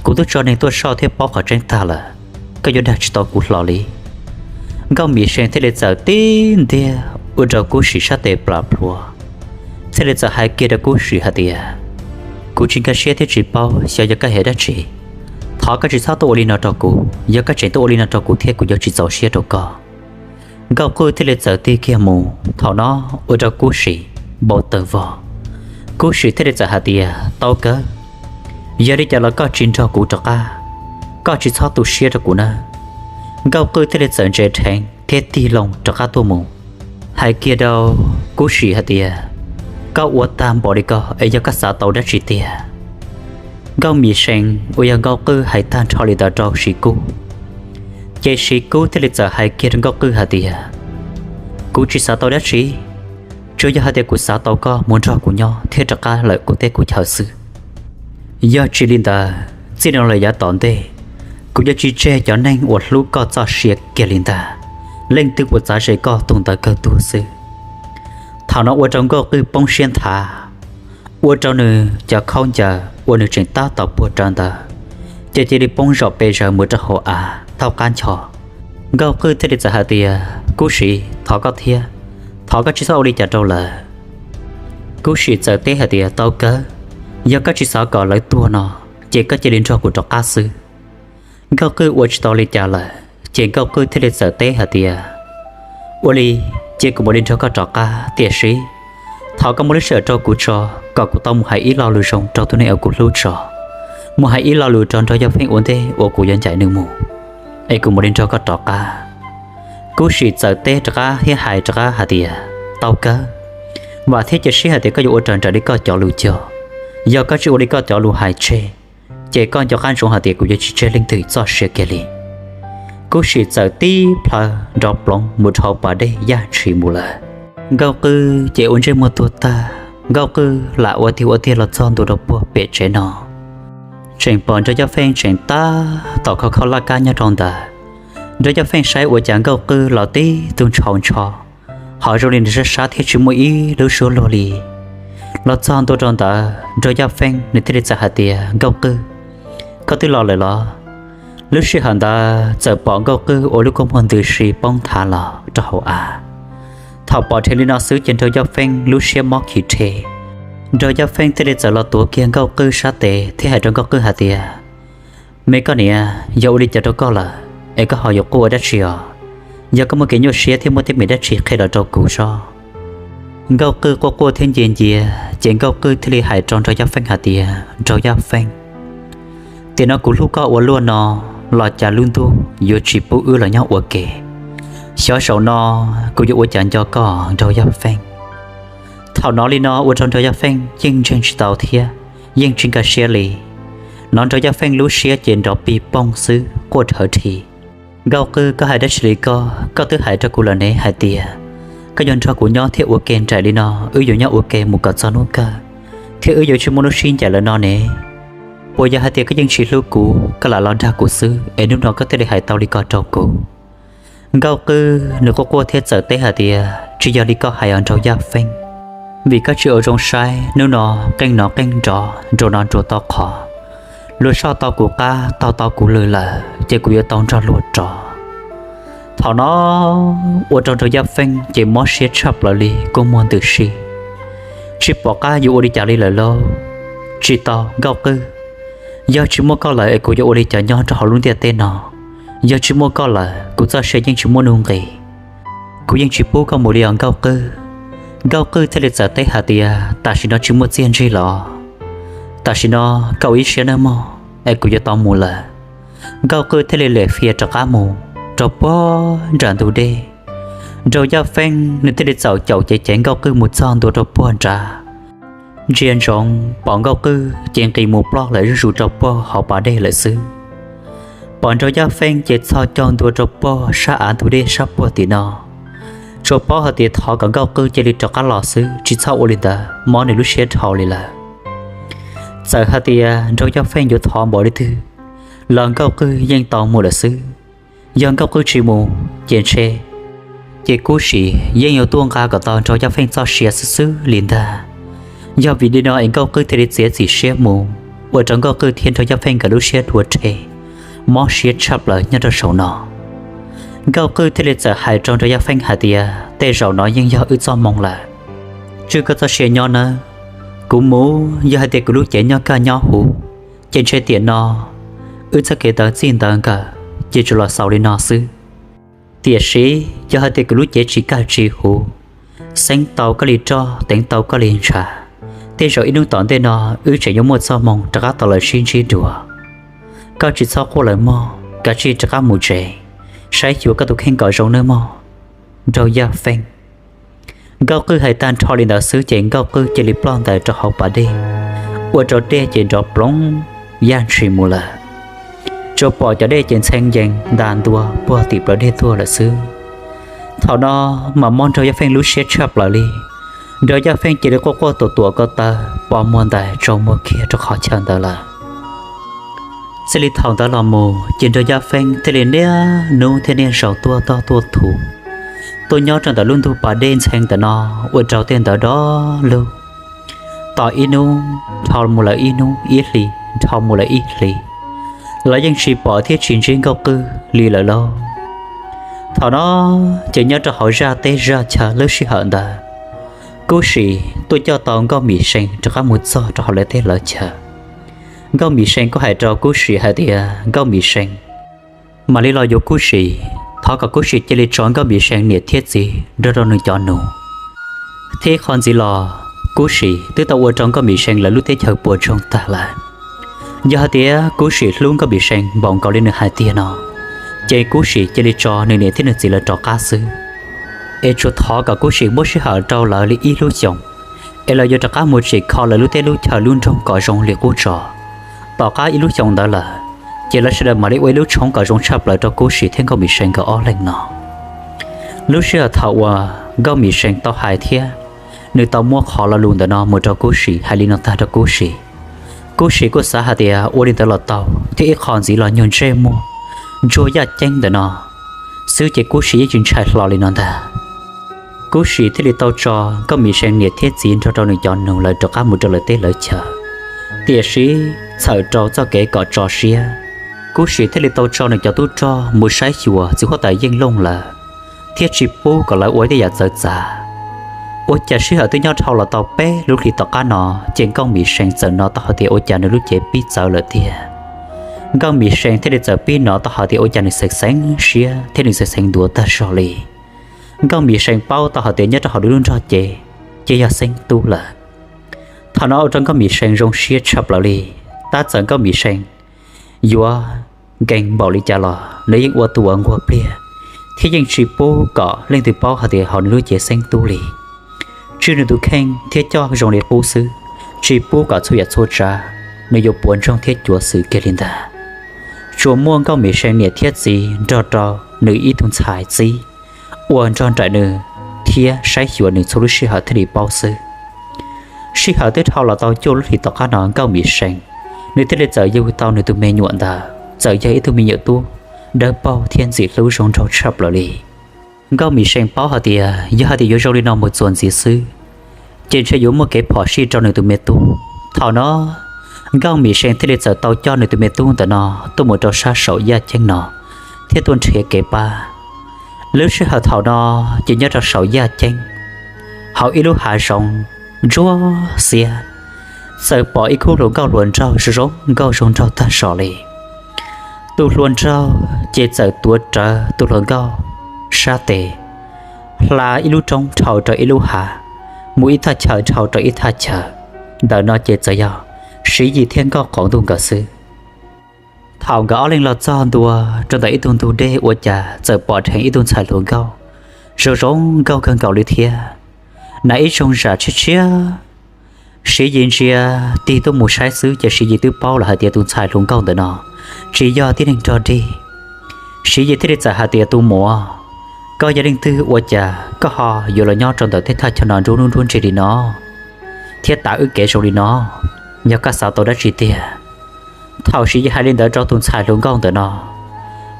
Kuv twb tso neeg tuaj soj thiab paub qhov tseeb tag lawm, koj yuav dag tsis tau kuv hlo li. Nkauj Mim Seev thiaj li txawm tib ntiag ua rau Kub Sim sab tes plam plhuav, thiaj li txawm hais kiag rau Kub Sim hais tias, kuv tsis nkag siab thiab tsis paub xyov yog koj hais dab tsi. Thov koj tsis txhob tuaj ua li no rau kuv, yog koj tseem tuaj ua li no rau kuv thiab kuv yuav tsis txaus siab rau koj. Nkauj Qwj thiaj li txawm tig kiag mus, thaum no ua rau Kub Sim npau taws vog. Kub Sim thiaj li txawm hais tias, tau kawg, yog li cas los koj tsis nrog kuv rov qab, koj tsis txhob tu siab rau kuv nawb. Nkauj Qwj thiaj li txawm ntse dheev thiab tig loo rov qab tuaj mus, hais kiag rau Kub Sim hais tias, koj ua tag npaum li ko es yog koj xav tau dab tsi tiag? Nkauj Mim Seev uas yog Nkauj Qwj hais tag nrho li ntawd rau Siv Kub, ces Siv Kub thiaj li txawm hais kiag rau Nkauj Qwj hais tias, kuv tsis xav tau dab tsi, tsuas yog hais tias kuv xav tau koj mus nrog kuv nyob thiab rov qab lawm kuv teb kuv chaw xwb. Yog tsis li ntawd, txij no lawm yav tom ntej, kuv yuav tsis tseg cov neeg uas hlub koj txoj sia kiag li ntag. Leej twg uas txav ze koj tus ntawd kawg tuag xwb. Thaum no ua rau Nkauj Qwj poob siab nthav, ua rau nws cov khaub ncaws uas nws tseem tab tom puag rawv ntawd, ces cia li poob zom pes zaws mus rau hauv av thaub qab ncho. Nkauj Qwj thiaj li txawm hais tias, Kub Sim, thov koj thiab, thov koj tsis txhob ua li cas rau lawv. Kub Sim txawm teb hais tias, tau kawg, yog koj tsis xav kom lawv tuag no, ces koj cia li nrog kuv rov qab xwb. Nkauj Qwj ua tsis tau li cas lawm, ces Nkauj Qwj thiaj li txawm teb hais tias, ua li, ces kuv mam li nrog koj rov qab, tiam sis thov koj muab lub sij hawm rau kuv tso, kom kuv tau mus hais ib lo lus zoo rau tus neeg uas kuv hlub tso, mus hais ib lo lus rau Nraug Yaj Feej ua ntej uas kuv yuav ncaim nws mus, es kuv mam li nrog koj rov qab. Kub Sim txawm teb rov qab thiab hais rov qab hais tias, tau kawg, vam thiab cia siab hais tias koj yuav ua raws nraim li koj cov lus cog. Yog koj tsis ua li koj cov lus hais tseg, ces koj nco qab ntsoov hais tias kuv yuav tsis tseg leej twg txoj sia kiag li. Kub Sim txawm tib plhaw nrov ploov mus rau hauv pas dej yaj tshis mus lawm. Nkauj Qwj ces ua ntsej muag tuag tag, Nkauj Qwj lam ua tiag ua tiag los txog ntua rau puag pem tsev no, tseem pom Nraug Yaj Feej tseem tab tom kho kho laj kab nyob rau ntawd. Nraug Yaj Feej saib ua cas Nkauj Qwj los tib tug ntshau ntsho, ho zoo li nws sab sab thiab tsis muaj ib lub suab luag li. Los txog ntua rau ntawd Nraug Yaj Feej nws thiaj li txawm hais tias, Nkauj Qwj, koj twb los lawm los? Lub sij hawm ntawd txawm pom Nkauj Qwj ua lub kua muag ntws si poob nthav los rau hauv av. Thaum pom dheev li no xwb ces Nraug Yaj Feej lub siab mob khi rhe. Nraug Yaj Feej thiaj li txawm los tuav kiag Nkauj Qwj sab tes thiab hais rau Nkauj Qwj hais tias, Me koj niam, yog ua li cas rau koj lawm es koj ho yuav quaj ua dab tsi os? Yog koj muaj kev nyuaj siab thiab muaj teeb meem dab tsi qhia los rau kuv sob. Nkauj Qwj quaj quaj thiab ncia ncia, ces Nkauj Qwj thiaj li hais rau Nraug Yaj Feej hais tias, Nraug Yaj Feej, tiam no kuv hlub koj ua luaj no los cas lub ntuj yuav tsis pub wb los nyob ua ke. Xyov zaum no kuv yuav ua cas nco koj Nraug Yaj Feej. Thaum no li no ua rau Nraug Yaj Feej yeej ntseeg tsis tau thiab yeej tsis nkag siab li. Nov Nraug Yaj Feej lub siab ces nrov pig poog xwb quaj dhawv dhi. Nkauj Qwj, koj hais dab tsi li koj? Koj twb hais rau kuv lawm ne hais tias koj yuav nrog kuv nyob thiab ua ke nraim li no, wb yuav nyob ua ke mus kom txog hnub kawg, thiab wb yuav tsis muaj lub sib ncaim lawm no ne. Puas yog hais tias koj yeej tsis hlub kuv, koj lam los dag kuv xwb es hnub no koj thiaj li hais tau li ko rau kuv? Nkauj Qwj nws quaj quaj thiab txawm teb hais tias, Tsis yog li koj hais os Nraug Yaj Feej, vim koj tsis ua zoo saib, hnub no qeej nov qeej nrov, nruas nov nruas tau qhov, luag soj tau kuv qab, taug tau kuv lw lawm ces kuv yuav tau nrog luag rov. Thaum no ua rau Nraug Yaj Feej ces mob siab tshaj plaws li, kua muag ntws si, tsis pom qab yuav ua li cas li lawm lauj. Tsis tau Nkauj Qwj, yog tsis muaj koj lawm es kuv yuav ua li cas nyob rau hauv lub ntiaj teb no? Yog tsis muaj koj lawm kuv txoj sia yeej tsis muaj nuj nqis, kuv yeej tsis pub koj mus li os Nkauj Qwj. Nkauj Qwj thiaj li txawm teb hais tias, Tam sim no tsis muaj txiaj ntsig los? Tam sim no koj ua ib siab nawb mog es kuv yuav tau mus lawm. Nkauj Qwj thiaj li lem fias rov qab mus rau puag nram ntug dej. Nraug Yaj Feej nws thiaj li txawm caum cev cev Nkauj Qwj mus txog ntua rau puag nrad. Ntsia ntsoov pom Nkauj Qwj ces nqis mus ploj lawm zuj zus rau puag hauv pas dej lawm xwb. Pom Nraug Yaj Feej ces txhos caug ntua rau puag sab av ntug dej sab puag tim no. Tsuas paub hais tias thov kom Nkauj Qwj cia li rov qab los xwb, tsis txhob ua li ntawd mob nws lub siab dhau li lawm. Txawm hais tias Nraug Yaj Feej yuav thov npaum li twg los Nkauj Qwj yeej tau mus lawm xwb. Yog Nkauj Qwj tsis mus ces ntshe ces Kub Sim yeej yuav tuaj nqa kom tau Nraug Yaj Feej txoj sia xwb xwb li ntag. Yog vim li no es Nkauj Qwj thiaj li txiav txim siab mus, ua rau Nkauj Qwj thiab Nraug Yaj Feej nkawd lub siab dua rhe, mob siab tshaj plaws nyob rau saum no. Nkauj Qwj thiaj li txawm hais rau Nraug Yaj Feej hais tias, Tej zaum no yeej yog wb txoj hmoo lawm. Tswj koj txoj sia nyob nawb. Kuv mus, yog hais tias kuv lub cev nyob kaj nyob huv, ces ntshe tiam no wb txoj kev ntawd txij ntawd nkawm ces tsuas los xaus li no xwb. Tiam sis yog hais tias kuv lub cev tsis kaj tsis huv, xeeb tau koj li roj, teev tau koj li ntshav, tej zaum ib hnub tom ntej no wb tseem yuav muaj txoj hmoo rov qab tau los sib ntsib dua. Koj tsis txhob quaj lawm mog, kav tsij rov qab mus tsev, saib xyuas koj tus kheej kom zoo nawb mog, Nraug Yaj Feej. Nkauj Qwj hais tag nrho li ntawd xwb ces Nkauj Qwj cia li ploj ntais rau hauv pas dej, ua rau dej ces nrov ploov yaj ntshis mus lawm. Tsuas pom cov dej ces ntxhee yees ntas ntua puag tim plawv dej tuaj lawm xwb. Thaum no mas mob Nraug Yaj Feej lub siab tshaj plaws li. Nraug Yaj Feej cia li quaj quaj tuam tuam ko taw, pos muag ntais tsaus muag kiag rau qhov chaw ntawd lawm. Txij li thaum ntawd los mus ces Nraug Yaj Feej thiaj li niaj hnub thiab niaj zaus tuaj toj tuaj thuv, tuaj nyob rau ntawm lub ntug pas dej ntxhee ntawm no, ua rau tej ntawd do lug. Tos ib hnub dhau mus lawm ib hnub, ib hlis dhau mus lawm ib hlis, los yeej tsis pom thiab tsis ntsib Nkauj Qwj li lawm lauj. Thaum no ces nyob rau hauv zaj teb zaj chaw lub sij hawm ntawd, Kub Sim tuaj coj tau Nkauj Mim See rov qab mus txog rau hauv lawv teb lawv chaw. Nkauj Mim See kuj hais rau Kub Sim hais tias Nkauj Mim See mam li los yuav Kub Sim, thov kom Kub Sim cia li tso Nkauj Mim See niam thiab txiv nrog rau nws cov nus. Thiab ib qho ntxiv los Kub Sim twb tau ua rau Nkauj Mim See lawv lub teb chaws puas tsoog tag lawm. Yog hais tias Kub Sim hlub Nkauj Mim See npaum nkaus li nws hais tiag no, ces Kub Sim cia li tso nws niam thiab nws txiv lawv rov qab xwb. Es tsuas thov kom Kub Sim muab sij hawm rau lawv li ib lub xyoos, es lawv yuav rov qab mus tsim kho lawv lub teb lub chaw lub nroog kom zoo li qub tso. Tom qab ib lub xyoos ntawd lawm, ces lawv sawv daws mam li ua ib lub tshoob kom zoo tshaj plaws rau Kub Sim thiab Nkauj Mim See nkawd ob leeg no. Lub sij hawm thaum uas Nkauj Mim See tau hais thiab nws tau muab qhov lo lus ntawm no mus rau Kub Sim, hais li no tag rau Kub Sim, Kub Sim kuj xav hais tias ua li ntawd los tau, thiab ib qho ntxiv los nyuag ntsej muag ntsuag yaj ceeb ntawm no xwb ces Kub Sim yeej tsis ntshai hlo li no ntag. Kub Sim thiaj li tau tso Nkauj Mim See niam thiab txiv nrog rau nws cov nus lawv rov qab mus rau lawv teb lawv chaw. Tiam sis txhawm rau txoj kev kom tso siab, Kub Sim thiaj li tau tso nws cov tub rog mus saib xyuas txiv huab tais Yeej Looj lawm, thiab tsis pub kom lawv ua tej yam txawv txav. Ua cas sij hawm twb nyob dhau los tau peb lub hlis tom qab no, ces Nkauj Mim See txawm hnov tau hais tias ua cas nws lub cev pib txawv lawm tiag. Nkauj Mim See thiaj li txawm pib hnov tau hais tias ua cas nws xeev xeev siab thiab nws xeev xeev ntuav tag zog li. Nkauj Mim See paub tau hais tias nyob rau hauv nws lub nrog cev ces yog xeeb tub lawm. Thaum no ua rau Nkauj Mim See zoo siab tshaj plaws li. Tab txawm Nkauj Mim See yuav nkees npaum li cas los nws yeej ua tus uas nquag pliag thiab yeej tsis pub kom leej twg paub hais tias hauv nws lub cev xeeb tub li. Tswj nws tus kheej thiab coj zoo li qub xwb, tsis pub kom txhua yam txhua tsav nws yuav puas ntsoog thiab cuav xwm kiag li ntag. Tsuas muaj Nkauj Mim See niam thiab txiv nrog rau nws ib tug ntxhais txib uas nrog nraim nws thiab saib xyuas nws txhua lub sij hawm thiaj li paub xwb. Sij hawm twb dhau los tau cuaj lub hlis tom qab no Nkauj Mim See nws thiaj li txawm yug tau nws tus me nyuam ntawd, txawm yog ib tug me nyuam tub dawb paug thiab ntxim hlub zoo nraug tshaj plaws li. Nkauj Mim See paub hais tias yog hais tias yuav zoo li no mus txuas ntxiv xwb ces ntshe yuav muaj kev phom sij rau nws tus me tub. Thaum no Nkauj Mim See thiaj li txawm tau coj nws tus me tub ntawm no tuaj mus rau sab saum yaj ceeb no thiab tuaj nrhiav kev pab. Lub sij hawm thaum no ces nyob rau saum yaj ceeb, hauv ib lub hav zoov ntsuab xiab, txawm pom ib khub hluas nkauj hluas nraug zoo zoo nkauj zoo nraug tag zog li. Tus hluas nraug ces txawm tuav rawv tus hluas nkauj sab tes, hla ib lub roob dhau rau ib lub hav, mus ib thaj chaw dhau rau ib thaj chaw. Ntawm no ces txawm yog Siv Yis thiab Nkauj Qaum Ntuj nkawd xwb. Thaum nkawd ob leeg los txog ntua rau ntawm ib tug ntug dej ua cas txawm pom dheev ib tug ntxhais hluas nkauj zoo zoo nkauj kawg nkaus li thiab. Hnav ib tsoog zam tshiab tshiab. Siv Yis ntsia tig tuaj mus saib xwb ces Siv Yis twb paub lawm hais tias tus ntxhais hluas nkauj ntawm no tsis yog tib neeg rog dig. Siv Yis thiaj li txawm hais tias, tus muam, koj yog leej twg ua cas koj ho yuav los nyob rau ntawm tej thaj chaw no nruab hnub nruab ntsis li no thiab tav wb kev zoo li no? Yog koj xav tau dab tsi tiag? Thaum Siv Yis hais li ntawd rau tus ntxhais hluas nkauj ntawm no,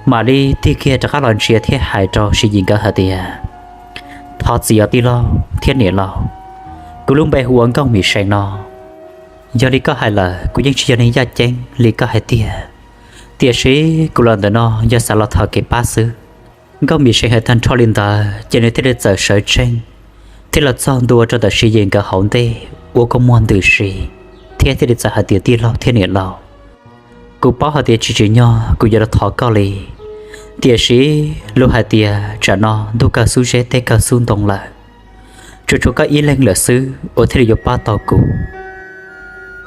mam li tig kiag rov qab los ntsia thiab hais rau Siv Yis nkawd hais tias, thov txim os tij laug thiab niam laus, kuv lub npe hu ua Nkauj Mim See no. Yog li koj hais lawm kuv yeej tsis yog neeg yaj ceeb li koj hais tiag, tiam sis kuv los ntawm no yog xav los thov kev pab xwb. Nkauj Mim See hais tag nrho li ntawd ces nws thiaj li txawm sawv tsees thiab los txog ntua rau ntawm Siv Yis nkawd hauv ntej ua kua muag ntws si thiab thiaj li txawm hais tias, tij laug thiab niam laus, kuv paub hais tias tsis tsim nyog kuv yuav los thov koj li, tiam sis luag hais tias tsam no ntuj kawg xub zeb teb kawg xub ntoo lawm, tsuas tshuav koj ib leeg lawm xwb uas thiaj li yuav pab tau kuv.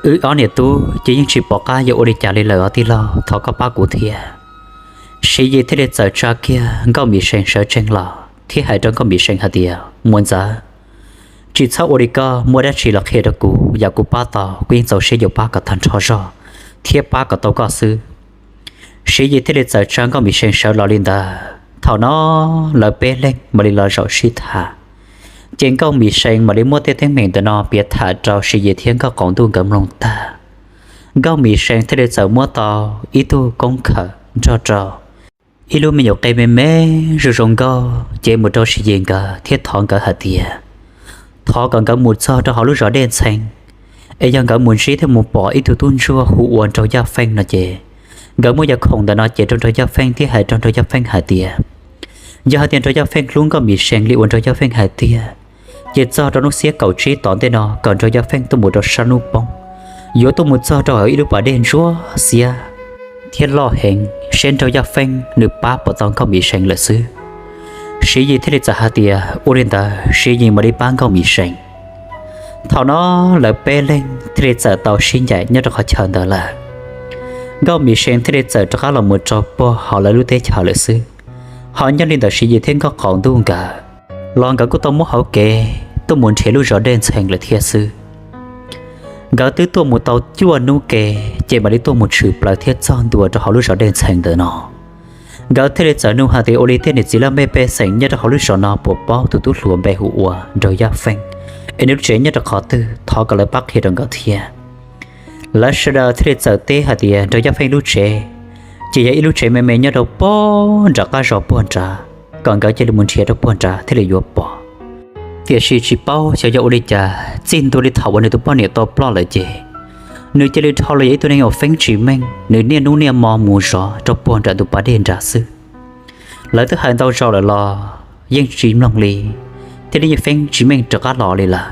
Wb ob niam tub ces yeej tsis pom qab yuav ua li cas li lawm os tij laug, thov koj pab kuv thiab. Siv Yis thiaj li txawm tsa kiag Nkauj Mim See sawv tsees los thiab hais rau Nkauj Mim See hais tias, muam ntxawm, tsis txhob ua li koj, muaj dab tsi los qhia rau kuv, yam kuv pab tau kuv yeej txaus siab yuav pab kom tag nrho zog thiab pab kom tau koj xwb. Siv Yis thiaj li txawm tsa Nkauj Mim See sawv los li ntawd. Thaum no lawv peb leeg mam li los zaum sib tham, ces Nkauj Mim See mam li muab tej teeb meem ntawm no piav tham rau Siv Yis thiab Nkauj Qaum Ntuj nkawd mloog tag. Nkauj Mim See thiaj li txawm muab tau ib tug koob khawm nrog rau ib lub me nyuam qe me me zoo zoo nkauj cev mus rau Siv Yis nkawd thiab thov nkawd hais tias, thov kom nkawd mus txog rau hauv lub zos Dej Ntxhee, es yog nkawd mus ntsib thiab mus pom ib tug tub ntsuag hu ua Nraug Yaj Feej no ces nkawd muab yam khoom ntawm no cev rau Nraug Yaj Feej thiab hais rau Nraug Yaj Feej hais tias, yog hais tias Nraug Yaj Feej hlub Nkauj Mim See li uas Nraug Yaj Feej hais tiag, ces txog rau hnub xiab kaum tsib tom ntej no kom Nraug Yaj Feej tuaj mus rau sab hnub poob, yuav tuaj mus txog rau hauv ib lub pas dej ntsuab xiab thiab loj heev, seb Nraug Yaj Feej nws pab puas tau Nkauj Mim See lawm xwb. Siv Yis thiaj li txawm hais tias, ua li ntawd Siv Yis mam li pab Nkauj Mim See. Thaum no lawv peb leeg thiaj li txawm tau sib ncaim nyob rau qhov chaw ntawd lawm. Nkauj Mim See thiaj li txawm rov qab los mus rau puag hauv lawv lub teb chaws lawm xwb. Ho nyob li ntawm Siv Yis thiab Nkauj Qaum Ntuj nkawd los nkawd kuj tau muab hauv kev tuaj mus nrhiav lub zos Dej Ntxhee lawm thiab xwb. Nkawd twb tuaj mus tau cuaj hnub ke, ces mam li tuaj mus tshwm plaws thiab txog ntua rau hauv lub zos Dej Ntxhee ntawm no. Nkawd thiaj li txawm nug hais tias, ua li tej niam txiv laj mej pej xeem nyob rau hauv lub zos no puas paub tus tub hluas npe hu ua Nraug Yaj Feej, es nws lub tsev nyob rau qhov twg, thov kom lawv pab qhia rau nkawd thiab. Lawv sawv daws thiaj li txawm teb hais tias Nraug Yaj Feej lub tsev ces yog ib lub tsev me me nyob rau puag nram qab zos puag nrad, kom nkawd cia li mus nrhiav rau puag nrad thiaj li yuav pom. Tiam sis tsis paub xyov yog ua li cas, txij ntua li thaum uas nws tus poj niam tau ploj lawm ces nws cia li dhau los yog ib tug neeg uas feeb tsis meej, nws niaj hnub niaj hmo mus zov rau puag nram tus pas dej nrad xwb. Lawv twb hais ntau zaus lawm los yeej tsis mloog li, thiaj li yeej feeb tsis meej rov qab los li lawm.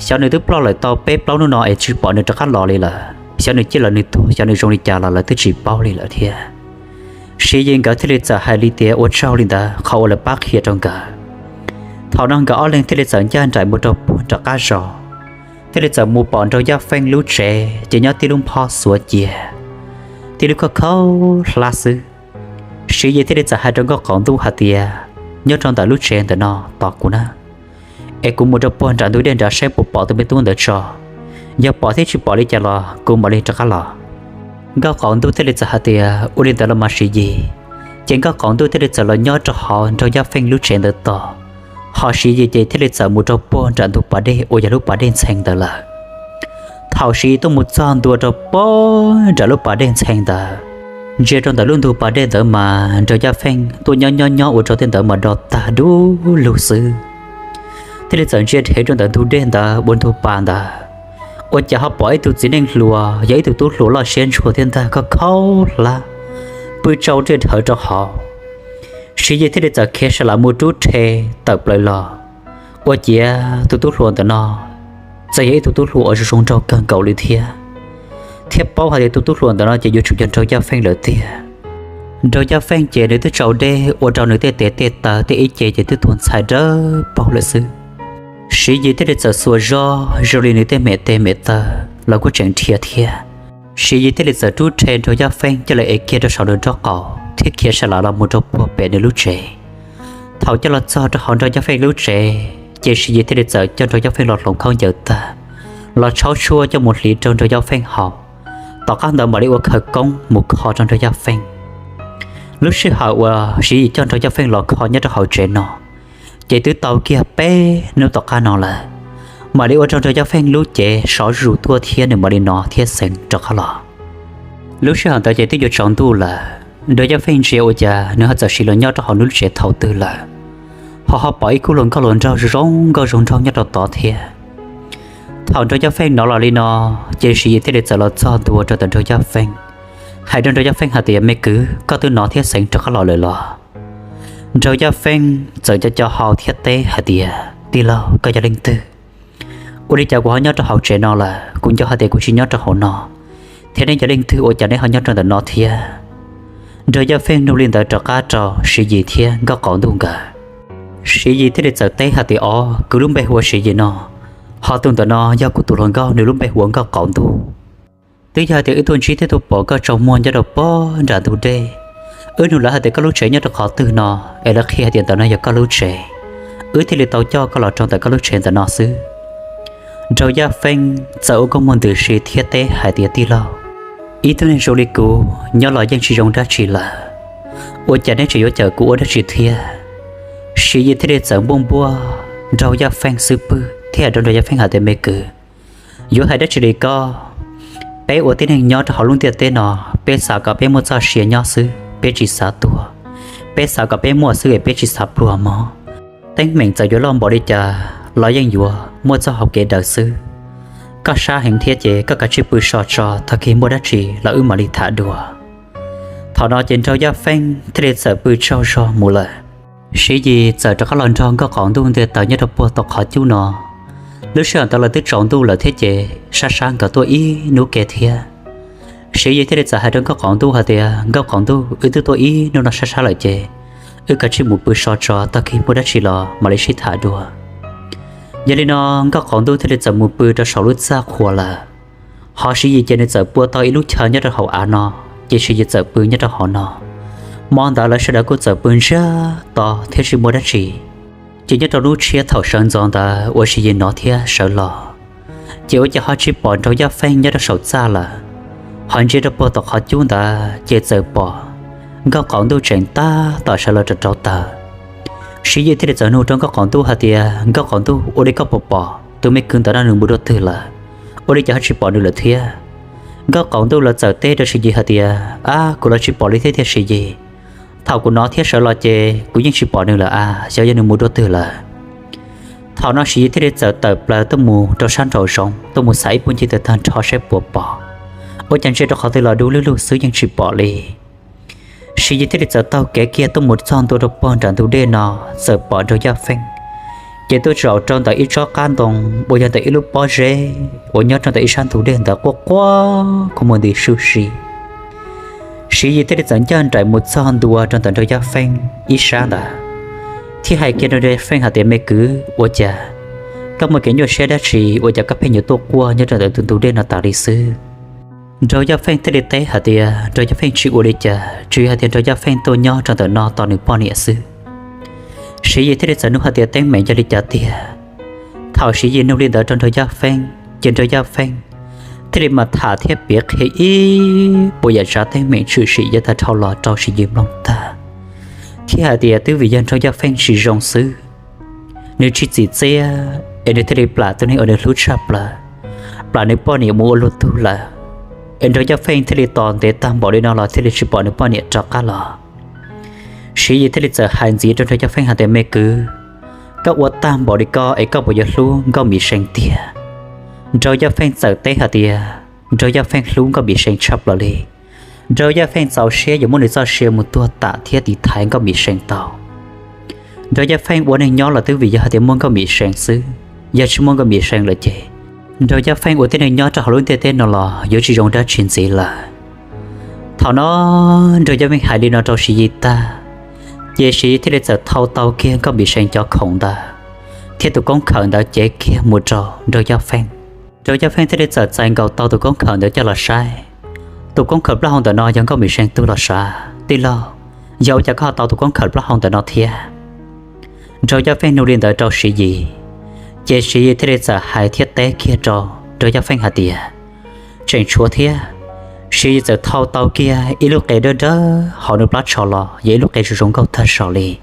Xyov nws twb ploj lawm tau peb plaub hnub no es tsis pom nws rov qab los li lawm. xyov nws ciaj los nws tuag, xyov nws zoo li cas los lawv twb tsis paub li lawm thiab. Siv Yis nkawd thiaj li txawm hais li tias ua tsaug li ntawd qhov uas lawv pab qhia rau nkawd. Thaum no nkawd ob leeg thiaj li txawm ncaj nraim mus rau puag nram qab zos, thiaj li txawm mus pom Nraug Yaj Feej lub tsev ces nyob tib lub nphob xuav cia, tib lub khaub khaub hlab xwb. Siv Yis thiaj li txawm hais rau Nkauj Qaum Ntuj hais tias, nyob rau ntawm lub tsev ntawm no tos kuv na, es kuv mus rau puag nram ntug dej nrad saib puas pom tus me tub ntawd tso. Yog pom thiab tsis pom li cas los kuv mam li rov qab los. Nkauj Qaum Ntuj thiaj li txawm hais tias ua li ntawd los mas Siv Yis. Ces Nkauj Qaum Ntuj thiaj li txawm los nyob rau hauv Nraug Yaj Feej lub tsev ntawd tos, ho Siv Yis ces thiaj li txawm mus rau puag nram ntug pas dej uas yog lub pas dej ntxhee ntawd lawm. Thaum Siv Yis tuaj mus txog ntua rau puag nram lub pas dej ntxhee ntawd, ntsia rau ntawm lub ntug pas dej ntawd mas Nraug Yaj Feej tuaj nyob nyob nyob ua rau tej ntawd mas do tag dub lug xwb. Thiaj li txawm ntsia dheev rau ntawm ntug dej ntawd ua ntug pas ntawd, ua cas ho pom ib tug txiv neej hluas yog ib tug tub hluas loj siab ntshua thiab ntag, khaub khaub hlab, pw tsau ria dhawv rau hauv. Siv Yis thiaj li txawm khiav sa lav mus rub rhe tawm plaws los, ua ciav tus tub hluas ntawm no txawm yog ib tug tub hluas uas zoo zoo nraug kawg nkaus li thiab, thiab paub hais tias tus tub hluas ntawm no ces yuav tsum yog Nraug Yaj Feej lawm tiag. Nraug Yaj Feej ces nws twb tsau dej ua rau nws tej tes tej taw tej ib ce ces twb tuag ntxhais dawb paug lawm xwb. Siv Yis thiaj li txawm xuas zog zoo li nws tej mem tes mem taw los kuj tseem dhia thiab. Siv Yis thiaj li txawm rub rhe Nraug Yaj Feej coj los ev kiag rau saum nws nraub qaum thiab khiav sa lav los mus rau puag pem nws lub tsev. Thaum coj los txog rau hauv Nraug Yaj Feej lub tsev ces Siv Yis thiaj li txawm coj Nraug Yaj Feej los hloov khaub ncaws tag, los tshaub tshuaj coj mus hliv rau Nraug Yaj Feej haus. Tom qab ntawd mam li ua khawv koob mus kho rau Nraug Yaj Feej. Lub sij hawm uas Siv Yis coj Nraug Yaj Feej los kho nyob rau hauv tsev no ces twb tau kiag peb hnub tom qab no lawm, mam li ua rau Nraug Yaj Feej lub cev sov zuj zus tuaj thiab nws mam li nov thiab xeev rov qab los. Lub sij hawm ntawd ces twb yuav tsaus ntuj lawm, Nraug Yaj Feej ntsia ua cas nws ho txawm sim los nyob rau hauv nws lub tsev thaum twg lawm, ho ho pom ib khub hluas nkauj hluas nraug zoo nkauj zoo nraug nyob rau tod thiab. Thaum Nraug Yaj Feej nov los li no, ces Siv Yis thiaj li txawm los txog ntua rau ntawm Nraug Yaj Feej, hais rau Nraug Yaj Feej hais tias, me kwv, koj twb nov thiab xeev rov qab los lawm los? Nraug Yaj Feej txawm co co hau thiab teb hais tias, tij laug, koj yog leej twg? Ua li cas kuv ho nyob rau hauv tsev no lawm? Kuv nco hais tias kuv tsis nyob rau hauv no, thiab nej yog leej twg ua cas nej ho nyob rau ntawm no thiab? Nraug Yaj Feej nug li ntawd rov qab rau Siv Yis thiab Nkauj Qaum Ntuj nkawd. Siv Yis thiaj li txawm teb hais tias, o, kuv lub npe hu ua Siv Yis no, ho tus ntawm no yog kuv tus hluas nkauj, nws lub npe hu ua Nkauj Qaum Ntuj. Twb yog hais tias wb tuaj ntsib thiab tuaj pom koj tsaus muag nyob rau puag nram ntug dej, wb nug lawv hais tias koj lub tsev nyob rau qhov twg no, es lawv qhia hais tias ntawm no yog koj lub tsev, wb thiaj li tau coj koj los rau ntawm koj lub tsev ntawm no xwb. Nraug Yaj Feej txawm ua nkauj muag ntws si thiab teb hais tias, tij laug, ib tug neeg zoo li kuv nyob los yeej tsis zoo dab tsi lawm, ua cas neb tseem yuav cawm kuv ua dab tsi thiab? Siv Yis thiaj li txawm npuaj npuaj Nraug Yaj Feej xub pwg thiab hais rau Nraug Yaj Feej hais tias, me kwv, yuav hais dab tsi li koj? Peb ua tib neeg nyob rau hauv lub ntiaj teb no, peb xav kom peb muaj txoj sia nyob xwb, peb tsis xav tuag, peb xav kom peb muaj xwb es peb tsis xav pluag mog. Teeb meem txawm yuav loj npaum li cas los yeej yuav muaj txoj hau kev daws xwb. Koj sab heev thiab ces koj kav tsij pw so tso, tag kis muaj dab tsi los wb mam li tham dua. Thaum no ces Nraug Yaj Feej thiaj li txawm pw tsaug zog mus lawm. Siv Yis txawm rov qab los nrog Nkauj Qaum Ntuj ntiag tawm nyob rau puag tom qhov cub no. Lub sij hawm ntawd lawv twb tsaus ntuj lawm thiab ces sab sab nkawd tuaj ib hnub ke thiab. Siv Yis thiaj li txawm hais rau Nkauj Qaum Ntuj hais tias, Nkauj Qaum Ntuj, wb twb tuaj ib hnub no sab sab lawm ces wb kav tsij mus pw so tso, tag kis muaj dab tsi los mam li sib tham dua. Yog li no Nkauj Qaum Ntuj thiaj li txawm mus pw rau saum lub txaj qhua lawm. Ho Siv Yis ces nws txawm pua tau ib lub chaw nyob rau hauv av no, ces Siv Yis txawm pw nyob rau hauv no. Hmo ntawd lawv sawv daws kuj txawm pw ntsiag to thiab tsis muaj dab tsi. Ces nyob rau hnub tshiab thaum sawv ntxov ntawd uas Siv Yis nov thiab sawv los, ces ua cas ho tsis pom Nraug Yaj Feej nyob rau saum txaj lawm. Ho ntsia rau puag tom qhov cub ntawd ces txawm pom Nkauj Qaum Ntuj tseem tab tom sawv los rau rau taws. Siv Yis thiaj li txawm nug rau Nkauj Qaum Ntuj hais tias, Nkauj Qaum Ntuj, ua li koj puas pom tus me kwv ntawm no nws mus dua twg lawm? Ua li cas ho tsis pom nws lawm thiab? Nkauj Qaum Ntuj los txawm teb rau Siv Yis hais tias, ab, kuv los tsis pom li thiab tiag Siv Yis. Thaum kuv nov thiab sawv los ces kuv yeej tsis pom nws lawm a, xyov yog nws mus dua twg lawm. Thaum no Siv Yis thiaj li txawm tawm plaws tuaj mus rau sab nraum zoov tuaj mus xav ib puag ncig taws tag nrho saib puas pom. Ua cas ntsia rau qhov twg los dub lug lug xwb yeej tsis pom li. Siv Yis thiaj li txawm taug kev kiag tuaj mus txog ntua rau puag nram ntug dej no, txawm pom Nraug Yaj Feej ces tuaj zaum rau ntawm ib tsob qab ntoo uas yog ntawm ib lub pob zeb uas nyob rau ntawm ib sab ntug dej ntawd quaj quaj kua muag nti suj si. Siv Yis thiaj li txawm ncaj nraim mus txog ntua rau ntawm Nraug Yaj Feej ib sab ntawd, thiab hais kiag rau Nraug Yaj Feej hais tias, Me kwv, ua cas koj muaj kev nyuaj siab dab tsi ua cas koj pheej yuav tuaj quaj nyob rau ntawm tus ntug dej no tas li xwb? Nraug Yaj Feej thiaj li teb hais tias Nraug Yaj Feej tsis ua li cas, tsuas yog hais tias Nraug Yaj Feej tuaj nyob rau ntawm no tos nws poj niam xwb. Siv Yis thiaj li txawm nug hais tias, Teeb meem yog li cas tiag? Thaum Siv Yis nug li ntawd rau Nraug Yaj Feej ces Nraug Yaj Feej thiaj li mas tham thiab piav qhia ib puas yam tsav teeb meem tshwm sim yav tag dhau los rau Siv Yis mloog tag, thiab hais tias twb vim yog Nraug Yaj Feej tsis zoo xwb, nws tsis txim txiaj es nws thiaj li plam tus neeg uas nws hlub tshaj plaws, plam nws poj niam mus ua luag tug lawm. Es Nraug Yaj Feej thiaj li tos ntev tag npaum li no los thiaj li tsis pom nws poj niam rov qab los. Siv Yis thiaj li txawm hais ntxiv rau Nraug Yaj Feej hais tias, Me kwv, koj ua tag npaum li koj es koj puas yuav hlub Nkauj Mim See tiag? Nraug Yaj Feej txawm teb hais tias Nraug Yaj Feej hlub Nkauj Mim See tshaj plaws li. Nraug Yaj Feej txaus siab yuav muab nws txoj sia mus tuag tam thiab tiv thaiv Nkauj Mim See tau. Nraug Yaj Feej ua neej nyob los twb vim yog hais tias muaj Nkauj Mim See xwb, yog tsis muaj Nkauj Mim See lawm ces Nraug Yaj Feej ua tib neeg nyob rau hauv lub ntiaj teb no los yuav tsis zoo dab tsi ntxiv lawm. Thaum no Nraug Yaj Feej hais li no rau Siv Yis tag, ces Siv Yis thiaj li txawm thau tau kiag Nkauj Mim See cov khoom ntawd thiab tus koob khawm ntawd cev kiag mus rau Nraug Yaj Feej. Nraug Yaj Feej thiaj li txawm txais nkaus tau tus koob khawm ntawd coj los saib. Tus koob khawm plaub hau ntawm no yog Nkauj Mim See tug los sav, Tij laug, yog ua cas koj ho tau tus koob khawm plaub hau ntawm no thiab? Nraug Yaj Feej nug li ntawd rau Siv Yis, ces Siv Yis thiaj li txawm hais thiab teb kiag rau Nraug Yaj Feej hais tias, Tseem tshuav thiab. Siv Yis txawm thau tau kiag ib lub qe dawb dawb hauv nws plab tsho los yog ib lub qe zoo zoo nkauj tag zog li,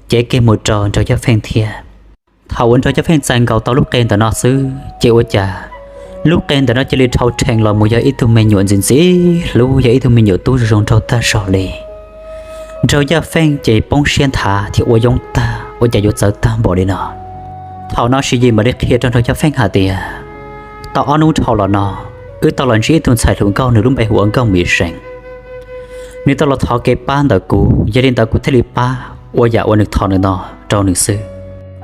cev kiag mus rau Nraug Yaj Feej thiab. Thaum uas Nraug Yaj Feej txais nkaus tau lub qe ntawm no xwb ces ua cas lub qe ntawm no cia li dhau rhees los mus yog ib tug me nyuam ntxim ntxim hlub, yog ib tug me nyuam tub zoo zoo nraug tag zog li. Nraug Yaj Feej ces poob siab nthav thiab ua yoob tag, ua cas yuav txawv tag npaum li no. Thaum no Siv Yis mam li qhia rau Nraug Yaj Feej hais tias, Tau ob hnub dhau los no, wb tau los ntsib ib tug ntxhais hluas nkauj, nws lub npe hu ua Nkauj Mim See. Nws tau los thov kev pab ntawm kuv, yog li ntawd kuv thiaj li pab ua yam uas nws thov ntawm no rau nws xwb.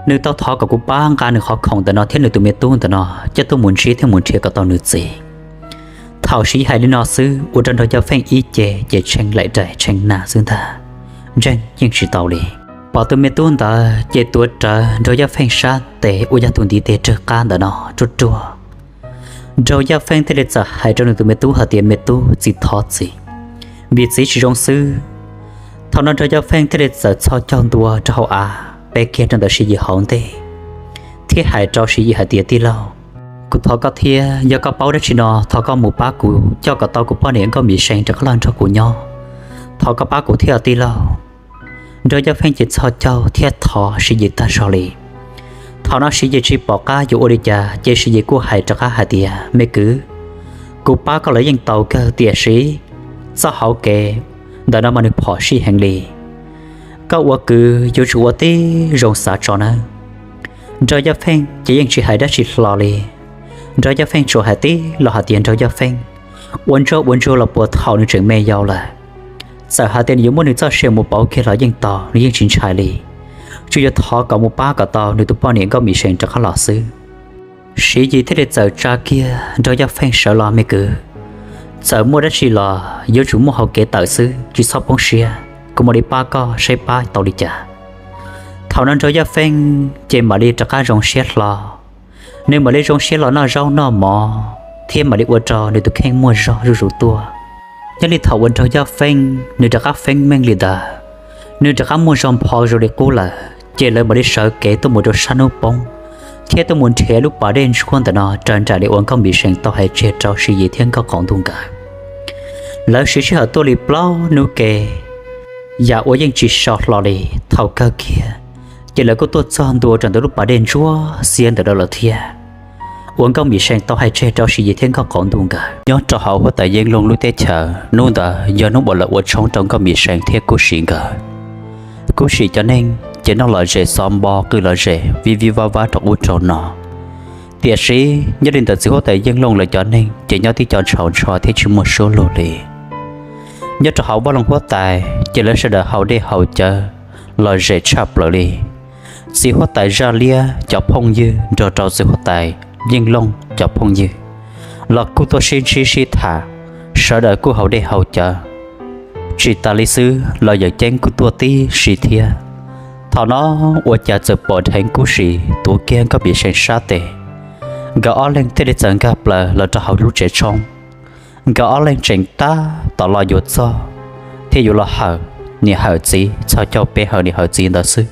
Nws tau thov kom kuv pab nqa nws qhov khoom ntawm no thiab nws tus me tub ntawm no coj tuaj mus ntsib thiab mus nrhiav kom tau nws txiv. Thaum Siv Yis hais li no xwb ua rau Nraug Yaj Feej ib ce ces tshee laim rais tshee nas xwb ntag, ntseeg yeej tsis tau li. Pom tus me tub ntawd ces tuav rawv Nraug Yaj Feej sab tes uas yog tus ntiv tes rawg qab ntawm no ruaj ruaj. Nraug Yaj Feej thiaj li txawm hais rau nws tus me tub hais tias, Me tub, txiv thov txiv, vim txiv tsis zoo xwb. Thaum no Nraug Yaj Feej thiaj li txawm txhos caug ntua rau hauv av, pe kiag rau ntawm Siv Yis hauv ntej, thiab hais rau Siv Yis hais tias, Tij laug, kuv thov koj thiab, yog koj paub dab tsi no thov koj mus pab kuv coj kom tau kuv poj niam Nkauj Mim See rov qab los nrog kuv nyob. Thov koj pab kuv thiab tij laug. Nraug Yaj Feej ces txhos caug thiab thov Siv Yis tag zog li. Thaum no Siv Yis tsis pom qab yuav ua li cas ces Siv Yis kuj hais rov qab hais tias, Me kwv, kuv pab koj los yeej tau kawg, tiam sis txoj hauv kev ntawm no mas nws phom sij heev li. Koj ua kwv yuav tsum ua tib zoo xav tso nawb. Nraug Yaj Feej ces yeej tsis hais dab tsi hlo li. Nraug Yaj Feej tsuas hais tib lo hais tias Nraug Yaj Feej ua ntsuag ua ntsuag los puag thaum nws tseem me yau lawm. Txawm hais tias nws yuav muab nws txoj sia mus pauv kiag los yeej tau, nws yeej tsis ntshai li. Tsuas yog thov kom mus pab kom tau nws tus poj niam Nkauj Mim See rov qab los xwb. Siv Yis thiaj li txawm tsa kiag Nraug Yaj Feej sawv los, Me kwv, txawm muaj dab tsi los yuav tsum muaj hau kev tawm xwb, tsis txhob poob siab, kuv mam li pab koj saib pab tau li cas. Thaum no Nraug Yaj Feej ces mam li rov qab zoo siab hlo. Nws mam li zoo siab los noj zaub noj mov thiab mam li ua rau nws tus kheej muaj zog zuj zus tuaj. Nyob li thaum uas Nraug Yaj Feej nws rov qab feeb meej li ntawd, nws rov qab muaj zog npho zoo li qub lawm ces lawv mam li sawv kev tuaj mus rau sab hnub poob, thiab tuaj mus nrhiav lub pas dej ntsuab ntawm no raws nraim li uas Nkauj Mim See tau hais tseg rau Siv Yis thiab Nkauj Qaum Ntuj nkawd. Lawv siv sij hawm tuaj li plaub hnub ke, yam uas yeej tsis so hlo li. Thaum kawg kiag ces lawv kuj tuaj txog ntua rau ntawm lub pas dej ntsuab xiab ntawm no lawm thiab, uas Nkauj Mim See tau hais tseg rau Siv Yis thiab Nkauj Qaum Ntuj nkawd. Nyob rau hauv huab tais Yeej Looj lub teb chaws, hnub ntawd yog hnub uas lawv ua tshoob rau Nkauj Mim See thiab Kub Sim nkawd. Kub Sim cov neeg ces noj lom zem xov npo qw lom zem vij vij vab vab rau ub rau no. Tiam sis nyob li ntawm txiv huab tais Yeej Looj lawv cov neeg ces nyob tib co ntshaus ntsho thiab tsis muaj suab luag li. Nyob rau hauv vaj loog huab tais ces lawv sawv daws haus dej haus cawv lom zem tshaj plaws li. Txiv huab tais Zaj Liab cov phooj ywg nrog rau txiv huab tais Yeej Looj cov phooj ywg los kuj tuaj sib ntsib sib tham, sawv daws kuj haus dej haus cawv. Tsis tas li xwb los yawm ceeb kuj tuaj tib si thiab. Thaum no ua cas txawm pom dheev Kub Sim tuav kiag Nkauj Mim See sab tes, nkawd ob leeg thiaj li txawm nkag plaws los rau hauv lub tsev tshoob. Nkawd ob leeg tseem tab tom los yuav txog thiab yuav los hawm niam hawm txiv, txhos caug pe hawm niam hawm txiv ntawd xwb,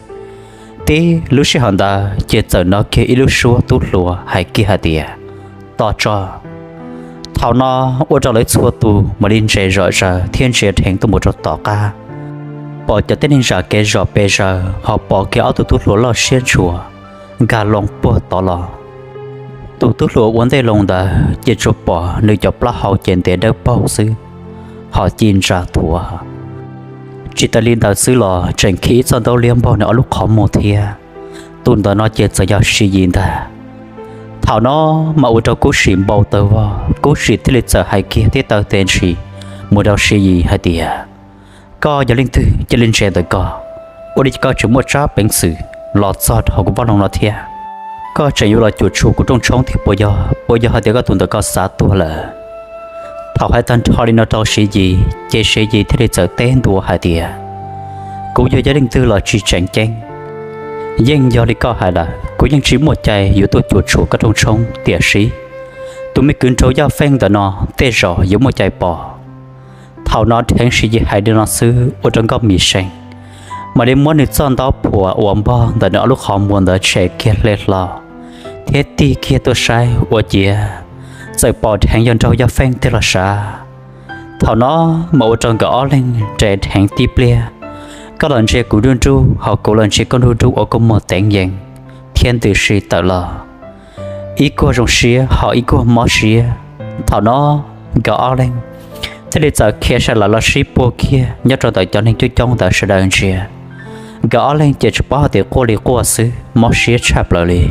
tib lub sij hawm ntawd ces txawm hnov kiag ib lub suab tub hluas hais kiag hais tias, Tos tso! Thaum no ua rau lawv txhua tus mam li ntsia zom zaws thiab ntsia dheev tuaj mus rau tom qab, pom cov tib neeg zam kev zom pes zaws ho pom kiag ob tug tub hluas loj siab ntshua nkag loo puag tod los. Tus tub hluas ua ntej loo ntawd ces tsuas pom nws cov plaub hau ces ntev dawb paug xwb, ho ci ntsa thuav. Tsis tas li ntawd xwb los tseem khi ib txoj ntaub liab npog nws ob lub qhov muag thiab. Tus ntawd no ces txawm yog Siv Yis ntag. Thaum no mas ua rau Kub Sim npau taws vog, Kub Sim thiaj li txawm hais kiag thiab taw tes ntshis mus rau Siv Yis hais tias, Koj yog leej twg cia li ntsia ntawm ko? Ua li koj tseem muaj tsab peev xwm los txog rau hauv kuv vaj loog no thiab? Koj tseem yuav los cuam tshuam kuv rooj tshoob thiab puas yog? Puas yog hais tias koj tus ntawd koj xav tuag lawm? Thaum hais tag nrho li no rau Siv Yis ces Siv Yis thiaj li txawm teb ntua hais tias, Kuv yog yog leej twg los tsis tseem ceeb, yeej yog li koj hais lawm, kuv yeej tsis muaj cai yuav tuaj cuam tshuam koj rooj tshoob, tiam sis tus me kwv Nraug Yaj Feej ntawm no tej zaum yuav muaj cai pom. Thaum no dheev Siv Yis hais li no xwb ua rau Nkauj Mim See mam li muab nws txoj ntaub phuam uas npog ntawm nws ob lub qhov muag ntawd tshem kiag hle hlo thiab tig kiag tuaj saib ua ciav txawm pom dheev yog Nraug Yaj Feej tiag los sav. Thaum no mas ua rau nkawd ob leeg nres dheev tib pliag, koj los ntsia kuv nruj nruj ho kuv los ntsia koj nruj nruj ua kua muag teev yees thiab ntws si tawm los, ib kuag zoo siab ho ib kuag mob siab. Thaum no nkawd ob leeg thiaj li txawm khiav sai lawm los sib puag kiag nyob rau ntawm cov neeg coob coob ntawd sawv daws ntsia. Nkawd ob leeg ces tsis paub hais tias quaj li quaj xwb, mob siab tshaj plaws li.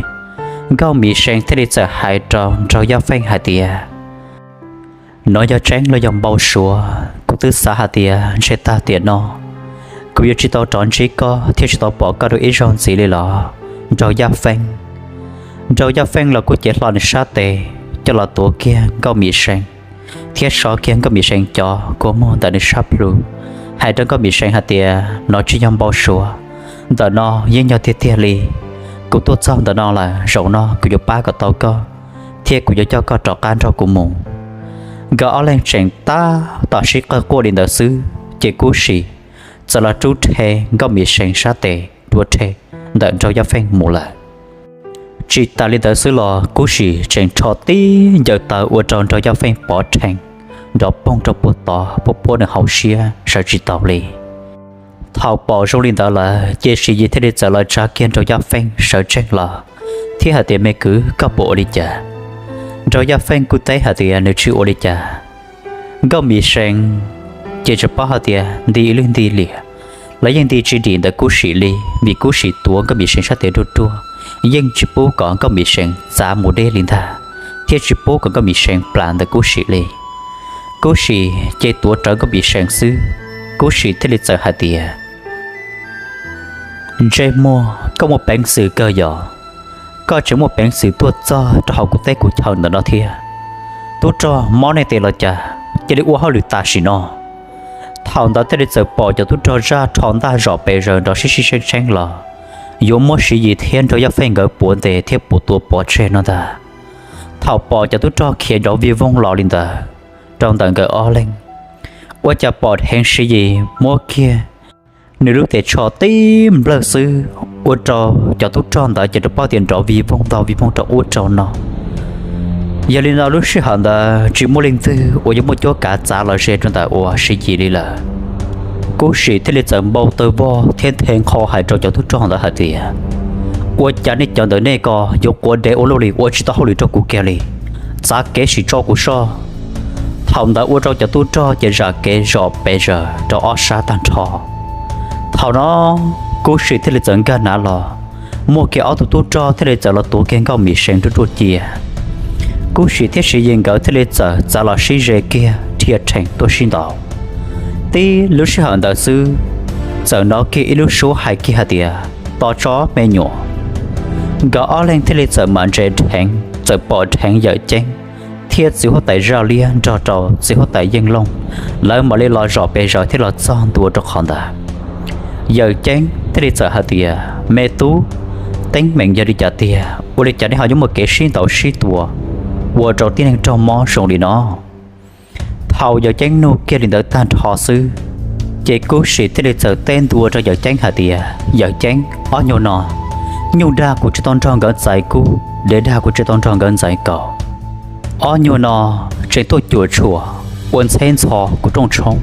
Nkauj Mim See thiaj li txawm hais rau Nraug Yaj Feej hais tias, Nov yog tseeb los yog npau suav? Kuv twb xav hais tias ntshe tag tiam no kuv yuav tsis tau rov ntsib koj thiab tsis tau pom koj dua ib zaug ntxiv li los, Nraug Yaj Feej. Nraug Yaj Feej los kuj cev hlo nws sab tes coj los tuav kiag Nkauj Mim See thiab so kiag Nkauj Mim See cov kua muag ntawm nws sab plhu, hais rau Nkauj Mim See hais tias, Nov tsis yog npau suav, ntawm no yeej yog tiag tiag li. Kuv tuaj txog ntawm no lawm, zaum no kuv yuav pab kom tau koj thiab kuv yuav coj koj rov qab nrog kuv mus. Nkawd ob leeg tseem tab tom sib qawg quaj li ntawd xwb ces Kub Sim txawm los rub rhe Nkauj Mim See sab tes dua rhe ntawm Nraug Yaj Feej mus lawm. Tsis tas li ntawd xwb los Kub Sim tseem rho tib ncaws taw ua rau Nraug Yaj Feej pov rhees nrov poog rau puag tod, puab puab nws hauv siab sawv tsis tau li. Thaum pom zoo li ntawd lawm ces Siv Yis thiaj li txawm los tsa kiag Nraug Yaj Feej sawv tsees los thiab hais tias, Me kwv, koj puas ua li cas? Nraug Yaj Feej kuj teb hais tias nws tsis ua li cas. Nkauj Mim See ces tsis paub hais tias nti ib lwg nti liam los yeej nti tsis dim ntawm Kub Sim li, vim Kub Sim tuav Nkauj Mim See sab tes ruaj ruaj, yeej tsis pub kom Nkauj Mim See txav mus deb li ntag, thiab tsis pub kom Nkauj Mim See plam ntawm Kub Sim li. Kub Sim ces tuav rawv Nkauj Mim See xwb. Kub Sim thiaj li txawm hais tias, Ntsej muag, koj muaj peev xwm kawg yog, koj tseem muaj peev xwm tuaj txog rau hauv kuv teb kuv chaw ntawm no thiab. Tub rog, mob nej tes los cas, cia li ua hauj lwm tam sim no. Thaum ntawd thiaj li txawm pom cov tub rog zaj rho ntaj zom pes zaws nrov sib sib tsheeb tsheeb los yuav muab Siv Yis thiab Nraug Yaj Feej nkawd puav ntes thiab puav tua pov tseg no ntag. Thaum pom cov tub rog khiav nrov vij voog los li ntawd rau ntawm nkawd ob leeg, ua cas pom dheev Siv Yis muab kiag nws lub tes tsho tib nplawg xwb, ua rau cov tub rog ntawd ces rov pom tias nrov vij voog ntog vij voog rau ub rau no. Yog li no lub sij hawm ntawd tsis muaj leej twg uas yuav muaj cuab kav txav los ze rau ntawm uas Siv Yis li lawm. Kub Sim thiaj li txawm npau taws vog thiab nthe nqho hais rau cov tub rog ntawd hais tias, Ua cas nej cov ntawm nej ko yuav quav dev ua luaj li, ua tsis tau hauj lwm rau kuv kiag li, txav kev sim tso kuv soj. Thaum ntawd ua rau cov tub rog ces zam kev zom pes zaws rau ob sab tag nrho. Thaum no Kub Sim thiaj li txawm nkag nav los, muaj kiag ob tug tub rog thiaj li txawm los tuav kiag Nkauj Mim See ruaj ruaj cia. Kub Sim thiab Siv Yis nkawd thiaj li txawm txav los sib ze kiag dhia rhees tuaj sib ntaus. Tib lub sij hawm ntawd xwb, txawm hnov kiag ib lub suab hais kiag hais tias, to tsob me nyuam. Nkawd ob leeg thiaj li txawm mam ntsia dheev, txawm pom dheev Yawm Ceeb thiab txiv huab tais Zaj Liab nrog rau txiv huab tais Yeej Looj, lawv mam li los zom pes zaws thiab los txog ntua rau qhov ntawd. Yawm Ceeb thiaj li txawm hais tias, Me tub, teeb meem yog li cas tiag? Ua li cas nej ho yuav muaj kev sib ntaus sib tua ua rau tib neeg raug mob zoo li no? Thaum Yawm Ceeb nug kiag li ntawd tag nrho xwb, ces Kub Sim thiaj li txawm teb ntua rau Yawm Ceeb hais tias, Yawm Ceeb, ob nyuag no, nyuj dag kuv tsis tau nrog nkawd txais kub, dev dag kuv tsis tau nrog nkawd txais kaus. Ob nyuag no tseem tuaj cuam tshuam ua ntxheb ntxhov kuv rooj tshoob.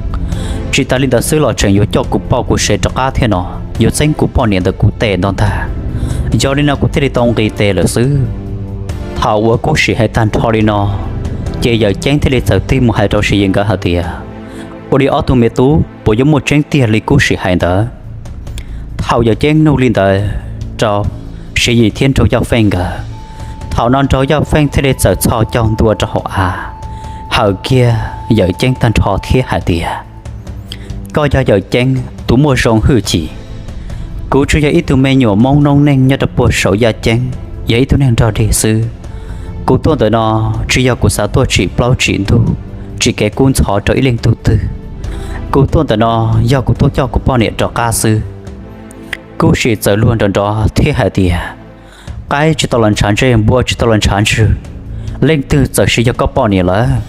Tsis tas li ntawd xwb los tseem yuav coj kuv poj kuv sev rov qab thiab no, yuav txeeb kuv poj niam ntawm kuv tes nto ntag. Yog li no kuv thiaj li tau nqis tes lawm xwb. Thaum uas Kub Sim hais tag nrho li no, ces Yawm Ceeb thiaj li txawm tig mus hais rau Siv Yis nkawd hais tias, Ua li ob tug me tub, puas yuav muaj tseeb tiag li Kub Sim hais ntawd? Thaum Yawm Ceeb nug li ntawd rau Siv Yis thiab Nraug Yaj Feej nkawd, thaum no Nraug Yaj Feej thiaj li txawm txhos caug ntua rau hauv av, hawm kiag Yawm Ceeb tag nrho thiab hais tias, Koj yog Yawm Ceeb tus muaj zoo hwj chim. Kuv tsuas yog ib tug me nyuam Hmoob noob neej nyob rau puag saum yaj ceeb, yog ib tug neeg nrog dig xwb. Kuv tuaj ntawm no tsis yog kuv xav tuaj tsim plaub tsim ntug, tsim kev kub ntxhov rau ib leej tug twg. Kuv tuaj ntawm no yog kuv tuaj coj kuv poj niam rov qab xwb. Kub Sim txawm luag nrov nrov thiab hais tias, Qaib tsis tau los ntshav ntsej, npua tsis tau los ntshav ntswg, leej twg txawm sis yog koj poj niam lawm?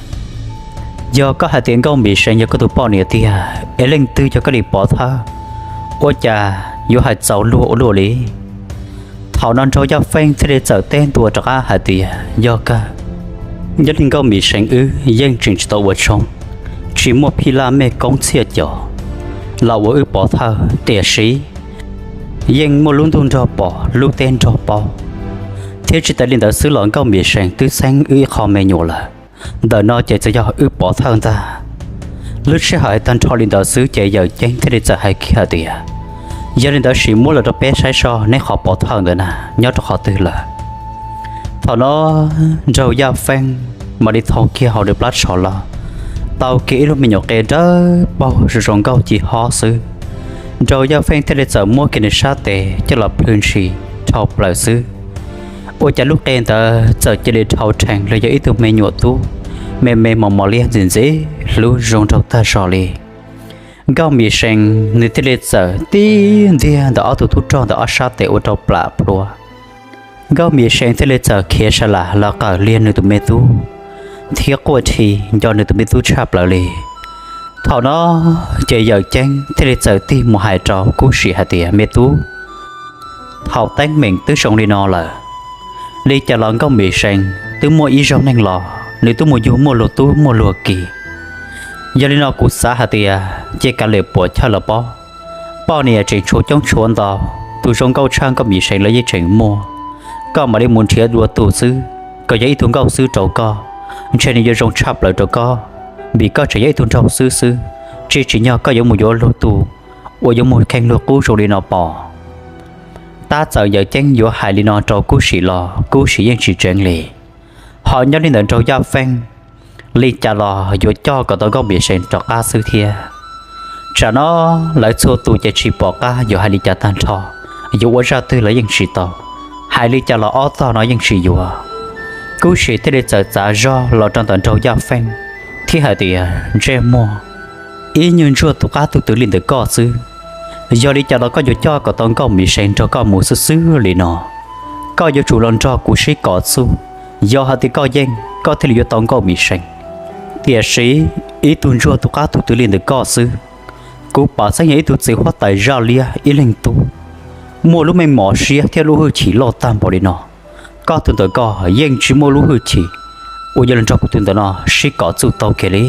Yog koj hais tias Nkauj Mim Seev yog koj tus poj niam tiag, es leej twg yog koj li pov thawj? Ua cas yuav hais txaus luag ua luaj li? Thaum no Nraug Yaj Feej thiaj li txawm teb ntua rov qab hais tias, Yog kawg, nyob li Nkauj Mim Seev wb yeej tseem tsis tau ua tshoob, tsis muaj phij laj mej koob txhiaj cos los ua wb pov thawj, tiam sis yeej muaj lub ntuj nrog pom lub teb nrog paub, thiab tsis tas li ntawd xwb los Nkauj Mim Seev twb txheeb wb ib qho me nyuam lawm. Ntawm no ces txawm yog wb pov thawj ntag. Lub sij hawm hais tag nrho li ntawd xwb ces Yawm Ceeb thiaj li txawm hais kiag hais tias, Yog li ntawd sim muab los rau peb saib seb neb qhov pov thawj ntawd na nyob rau qhov twg lawm. Thaum no Nraug Yaj Feej mam li thau kiag hauv nws plab tsho los, tau kiag ib lub me nyuam qe dawb paug zoo zoo nkauj ci hob xwb. Nraug Yaj Feej thiaj li txawm muab kiag nws sab tes coj los plhws ntshis dhau plaws xwb, ua cas lub qe ntawd txawm cia li dhau rhees los yog ib tug me nyuam tub me me mos mos liab ntxim ntxim hlub zoo nraug tag zog li. Nkauj Mim Seev nws thiaj li txawm tib ntiag ntawm ob tug tub rog ntawm ob sab tes ua rau plam plua. Nkauj Mim Seev thiaj li txawm khiav sa las los qawm liag nws tus me tub thiab quaj dhi nco nws tus me tub tshaj plaws li. Thaum no ces Yawm Ceeb thiaj li txawm tig mus hais rau Kub Sim hais tias, Me tub, thaum teeb meem twb zoo li no lawm, li cas los Nkauj Mim Seev twb muaj ib zaug neeg los nws twb mus yug muaj luag tub muaj luag ki. Yog li no kuv xav hais tias cia kav liam puam chawj los pob. Poj niam tseem tshuav coob tshuav ntau, tus zoo nkauj tshaj Nkauj Mim Seev los yeej tseem muaj. Koj mam li mus nrhiav dua tus xwb, koj yog ib tug nkauj xwb rau koj, ntshe nws yuav zoo tshaj plaws rau koj, vim koj tseem yog ib tug nraug xwb xwb, tsis tsim nyog koj yuav mus yuav luag tus uas yuav mus kheej luag qub zoo li no pom. Tab txawm Yawm Ceeb yuav hais li no rau Kub Sim los Kub Sim yeej tsis tseev li. Ho nyob li ntawm Nraug Yaj Feej, li cas los yuav coj kom tau Nkauj Mim Seev rov qab xwb thiab. Tsam no lawv txhua tus ces tsis pom qab yuav hais li cas tag nrho, yuav ua zaj twg los yeej tsis tau, hais li cas los ob tog no yeej tsis yuav. Kub Sim thiaj li txawm txav zog los rau ntawm Nraug Yaj Feej thiab hais tias, Ntsej muag, ib nyuag ntsuag tus qab tus twv li ntawm koj xwb, yog li cas los koj yuav coj kom tau Nkauj Mim Seev nrog koj mus xwb xwb li no? Koj yuav tsum los nrog kuv sib kom txuj, yog hais tias koj yeej koj thiaj li yuav tau Nkauj Mim Seev. Tiam sis ib tug ntsuag tus qab tus twv li ntawm koj xwb, kuv pom xeeb yog ib tug txiv huab tais Zaj Liab ib leeg tub, muaj lub meej mom siab thiab lub hwj chim loj tag npaum li no. Koj tus ntawm koj yeej tsis muaj lub hwj chim uas yuav los nrog kuv tus ntawm no sib kom txuj tau kiag li.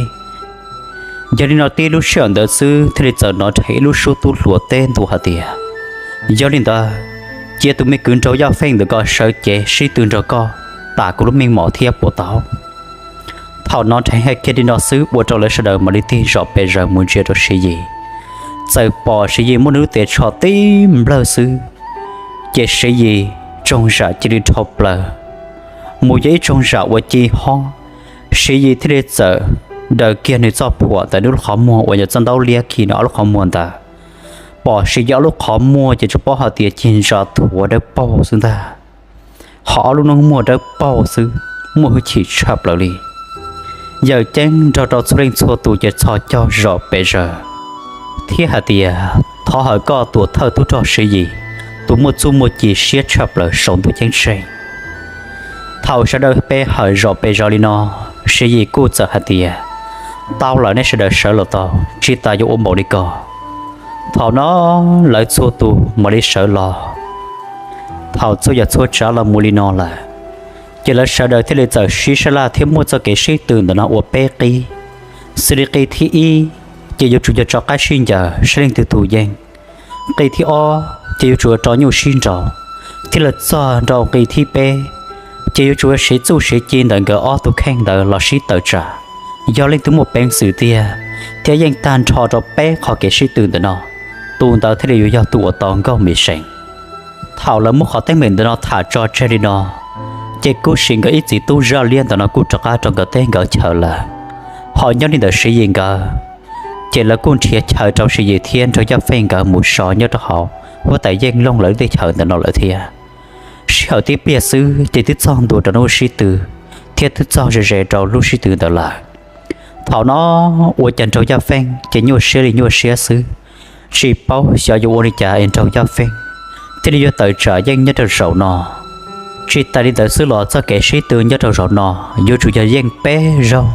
Yog li no tib lub sij hawm ntawd xwb thiaj li txawm hnov dheev ib lub suab tub hluas teb ntua hais tias, Yog li ntawd, cia tus me kwv Nraug Yaj Feej ntawm koj sawv cev sib tw nrog koj tas kuv lub meej mom thiab puas tau? Thaum hnov dheev hais kiag li no xwb ua rau lawv sawv daws mam li tig zom pes zaws mus ntsia rau Siv Yis. Txawm pom Siv Yis muab nws lub tes tsho tib nplawg xwb, ces Siv Yis tsoog zam cia li dhau plaws mus yog ib tsoog zam uas ci hob. Siv Yis thiaj li txawm daws kiag nws txoj phuam ntawm nws lub qhov muag uas yog txoj ntaub liab khi nws ob lub qhov muag ntawd, pom Siv Yis ob lub qhov muag ces tsuas paub hais tias cig ntsa thuav dawb paug xwb ntag. Ho ob lub noob muag dawb paug xwb, muaj hwj chim tshaj plaws li. Yawm Ceeb nrog rau txhua leej txhua tus ces txhos caug zom pes zaws thiab hais tias, thov hawm koj tus thawj tub rog Siv Yis, tus muaj txuj muaj ci siab tshaj plaws saum ntuj ceeb tsheej. Thaum sawv daws pe hawm zom pes zaws li no, Siv Yis kuj txawm hais tias, tau lawm, nej sawv daws sawv los tau, tsis tas yuav ua npaum li ko. Thaum no lawv txhua tus mam li sawv los. Thaum txhua yam txhua tsav los mus li no lawm, ces lawv sawv daws thiaj li txawm sib sab laj thiab muab txoj kev sib tw ntawm no ua peb qib. Xws li qib thib ib ces yuav tsum yog rov qab sib ncaws saib leej twg tus yeej. Qib thib ob ces yuav tsum rov nyuj sib nraus, thiab los txog rau qib thib peb ces yuav tsum siv txuj siv ci ntawm nkawd ob tug kheej ntawd los sib tawm tsam. Yog leej twg muaj peev xwm tiag thiab yeej tag nrho rau peb qhov kev sib tw ntawm no, tus ntawd thiaj li yuav yog tus uas tau nkauj mis seem. Thaum lawv muab qhov teeb meem ntawm no tham tso tseg li no, ces kuj sim nkawd ib txiv tub Zaj Liab ntawm no kuj rov qab rau nkawd teb nkawd chaws lawm. Ho nyob li ntawm Siv Yis nkawd, ces lawv kuj nrhiav chaw rau Siv Yis thiab Nraug Yaj Feej nkawd mus so nyob rau hauv huab tais Yeej Looj lawv teb chaws ntawm no lawm thiab. Sij hawm tib pliag xwb ces twb txog ntua rau lub sib tw thiab twb txog ze ze rau lub sib tw ntawd lawm. Thaum no ua cas Nraug Yaj Feej ces nyuaj siab li nyuaj siab xwb, tsis paub xyov yuav ua li cas es Nraug Yaj Feej thiaj li yuav tawm tsam yeej nyob rau zaum no. Tsis tas li ntawd xwb los txoj kev sib tw nyob rau zaum no yuav tsum yog yeej peb zaug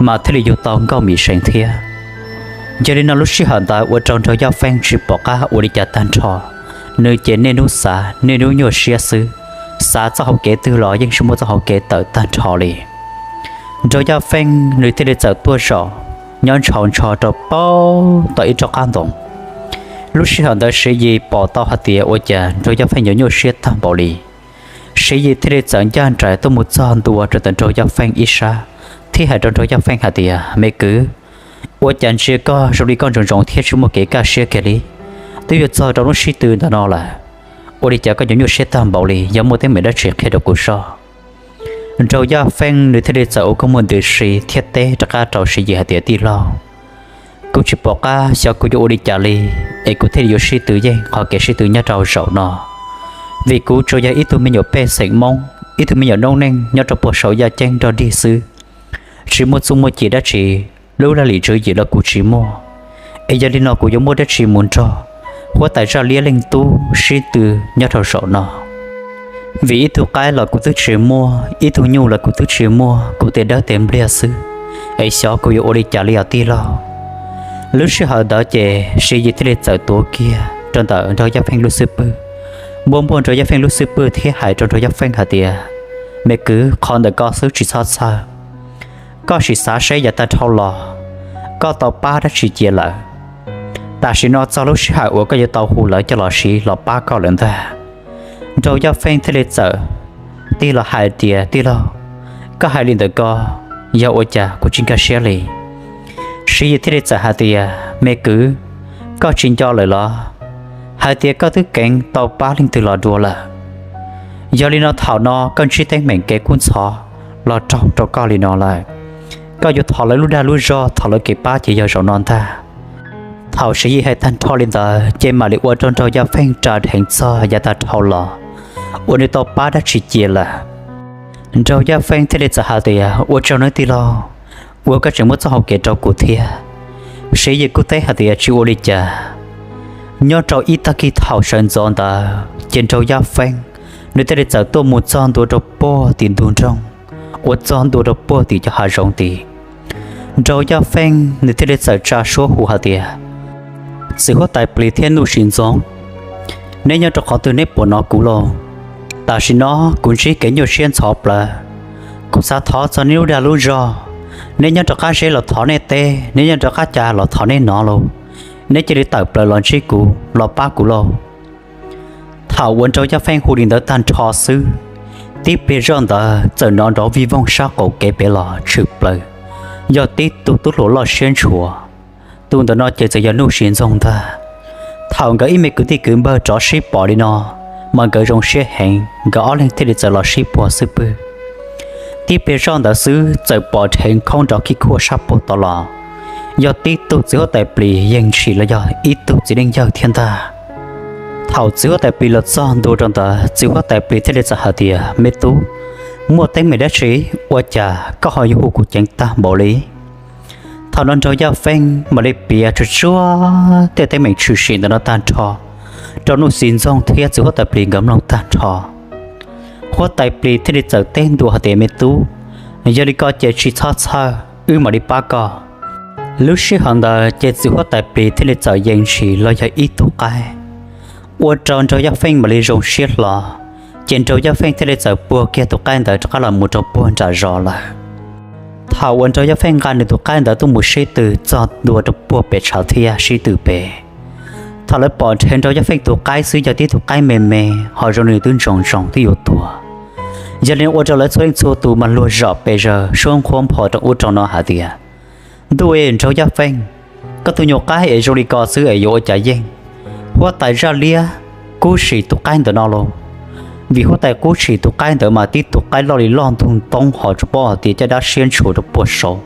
mas thiaj li yuav tau nkauj mis seem thiab. Yog li no lub sij hawm ntawd ua rau Nraug Yaj Feej tsis pom qab ua li cas tag nrho, nws ces niaj hnub xav niaj hnub nyuaj siab xwb, xav txoj hauv kev twg los yeej tsis muaj txoj hauv kev tawm tag nrho li. Nraug Yaj Feej nws thiaj li txawm tuaj zaum nyob ntshaus ntsho rau paub tom ib rov qab ntoo. Lub sij hawm ntawd Siv Yis pom tau hais tias ua cas Nraug Yaj Feej yuav nyuaj siab tag npaum li. Siv Yis thiaj li txawm ncaj nraim tuaj mus txog ntua rau ntawm Nraug Yaj Feej ib sab thiab hais rau Nraug Yaj Feej hais tias, me kwv, ua cas ntsia koj zoo li koj ntsoov ntsoov thiab tsis muaj kev kaj siab kiag li? Twb yuav txog rau lub sib tw ntawm no lawm, ua li cas koj yuav nyuaj siab tag npaum li? Yog muaj teeb meem dab tsi qhia rau kuv soj. Nraug Yaj Feej nws thiaj li txawm ua kua muag ntws si thiab teb rov qab rau Siv Yis hais tias, tij laug, kuv tsis pom qab xyov kuv yuav ua li cas li, es kuv thiaj li yuav sib tw yeej qhov kev sib tw nyob rau zaum no. Vim kuv tsuas yog ib tug me nyuam pej xeem Hmoob, ib tug me nyuam noob neej nyob rau puag saum yaj ceeb nrog dig xwb, tsis muaj txuj muaj ci dab tsi, lub laj lim tswv yim los kuv tsis muaj, es yog li no kuv yuav muaj dab tsi mus nrog huab tais Zaj Liab leej tub sib tw nyob rau zaum no? Vim ib tug qaib los kuv twb tsis muaj, ib tug nyuj los kuv twb tsis muaj, kuv tes dawb tes npliag xwb, es xyov kuv yuav ua li cas li os tij laug. Lub sij hawm ntawd ces Siv Yis thiaj li txawm tuav kiag rau ntawm Nraug Yaj Feej lub xub pwg, npuaj npuaj Nraug Yaj Feej lub xub pwg thiab hais rau Nraug Yaj Feej hais tias, me kwv, qhov ntawm ko xwb tsis txhob txhawj. Koj sim xav seb yav tag dhau los koj tau pab dab tsi cia lawm. Tam sim no txog lub sij hawm uas koj yuav tau hu lawv coj los siv los pab koj lawm ntag. Nraug Yaj Feej thiaj li txawm tig los hais tias, tij laug, koj hais li ntawm ko, yog ua cas kuv tsis nkag siab li? Siv Yis thiaj li txawm hais tias, me kwv, koj tsis nco lawm los hais tias koj twb keev tau pab leej twg los dua lawm? Yog li no thaum no koj ntsib teeb meem kev kub ntxhov los raug rau koj li no lawm, koj yuav thov lawv lub dag lub zog, thov lawv kev pab ces yog zaum no ntag. Thaum Siv Yis hais tag nrho li ntawd ces mam li ua rau Nraug Yaj Feej ras dheev txog yav tag dhau los uas nws tau pab dab tsi cia lawm. Nraug Yaj Feej thiaj li txawm hais tias, ua tsaug nawb tij laug, uas koj tseem muab txoj hau kev rau kuv thiab. Siv Yis kuj teb hais tias, tsis ua li cas. Nyob rau ib tag kis thaum sawv ntxov ntawd ces Nraug Yaj Feej nws thiaj li txawm tuaj mus txog ntua rau puag tim ntug nroog uas txog ntua rau puag tim cov hav zoov tid. Nraug Yaj Feej nws thiaj li txawm tsa suab hu hais tias, txiv huab tais plis thiab nuj sim ntxoov, neb nyob rau qhov twg neb puas hnov kuv lauj? Tam sim no kuv ntsib kev nyuaj siab ntxhov plaws, kuv xav thov txog neb lub dag lub zog. Neb nyob rau qab zeb los thov nej teb, neb nyob rau qab ca los thov nej hnov lauj. Neb cia li tawm plaws los ntsib kuv, los pab kuv lauj. Thaum uas Nraug Yaj Feej hu li ntawd tag nrho xwb, tib pliag zoj ntawd txawm hnov nrov vij voog sab qaum kev pem los tshwm plaws, yog tib tug tub hluas loj siab ntshua. Tus ntawm no ces txawm yog Nuj Sim Ntxoog ntag. Thaum nkawd ib me kwv tij kwv npawg rov sib pom li no, mas nkawd zoo siab heev, nkawd ob leeg thiaj li txawm los sib puag xub pwg. Tib pliag zoj ntawd xwb txawm pom dheev khaub nrov khib khuaj sab puag tod los, yog tib tug txiv huab tais plis yeej ntshis los yog ib tug txiv neej yawg thiab ntag. Thaum txiv huab tais plis los txog ntua rau ntawd, txiv huab tais plis thiaj li txawm hais tias, Me tub, muaj teeb meem dab tsi ua cas koj ho yuav hu kuv ceev tag npaum li? Thaum no Nraug Yaj Feej mam li piav tsuag tsuag tej teeb meem tshwm sim ntawm no tag nrho rau Nuj Xis Ntxoog thiab txiv huab tais plis nkawd mloog tag nrho. Huab tais plis thiaj li txawm teb ntua hais tias, Me tub, yog li ko ces tsis txhob txhawj, wb mam li pab koj. Lub sij hawm ntawd ces txiv huab tais plis thiaj li txawm yees ntshis los yog ib tug qaib, ua rau Nraug Yaj Feej mam li zoo siab hlo. Ces Nraug Yaj Feej thiaj li txawm puag kiag tus qaib ntawd rov qab los mus rau puag nram zos lawm. Thaum uas Nraug Yaj Feej nqa nws tus qaib ntawd tuaj mus sib tw txog ntua rau puag pem tshav thiaj sib tw pem, thaum lawv pom nrhe Nraug Yaj Feej tus qaib xwb yog tib tug qaib me me, ho zoo nws twb ntsoog ntsoog twb yuav tuag. Yog li ua rau lawv txhua leej txhua tus mas luag zom pes zaws suab nqhuab npho rau ub rau no hais tias, Ntuj, Nraug Yaj Feej, koj tus nyuam qaib es zoo li ko xwb es yuav ua cas yeej huab tais zaj liab Kub Sim tus qaib ntawm no lauj? Vim huab tais Kub Sim tus qaib ntawd mas tib tug qaib loj li loj ntug ntoob ho tsuas paub hais tias caj dab siab ntshua rau puag saud,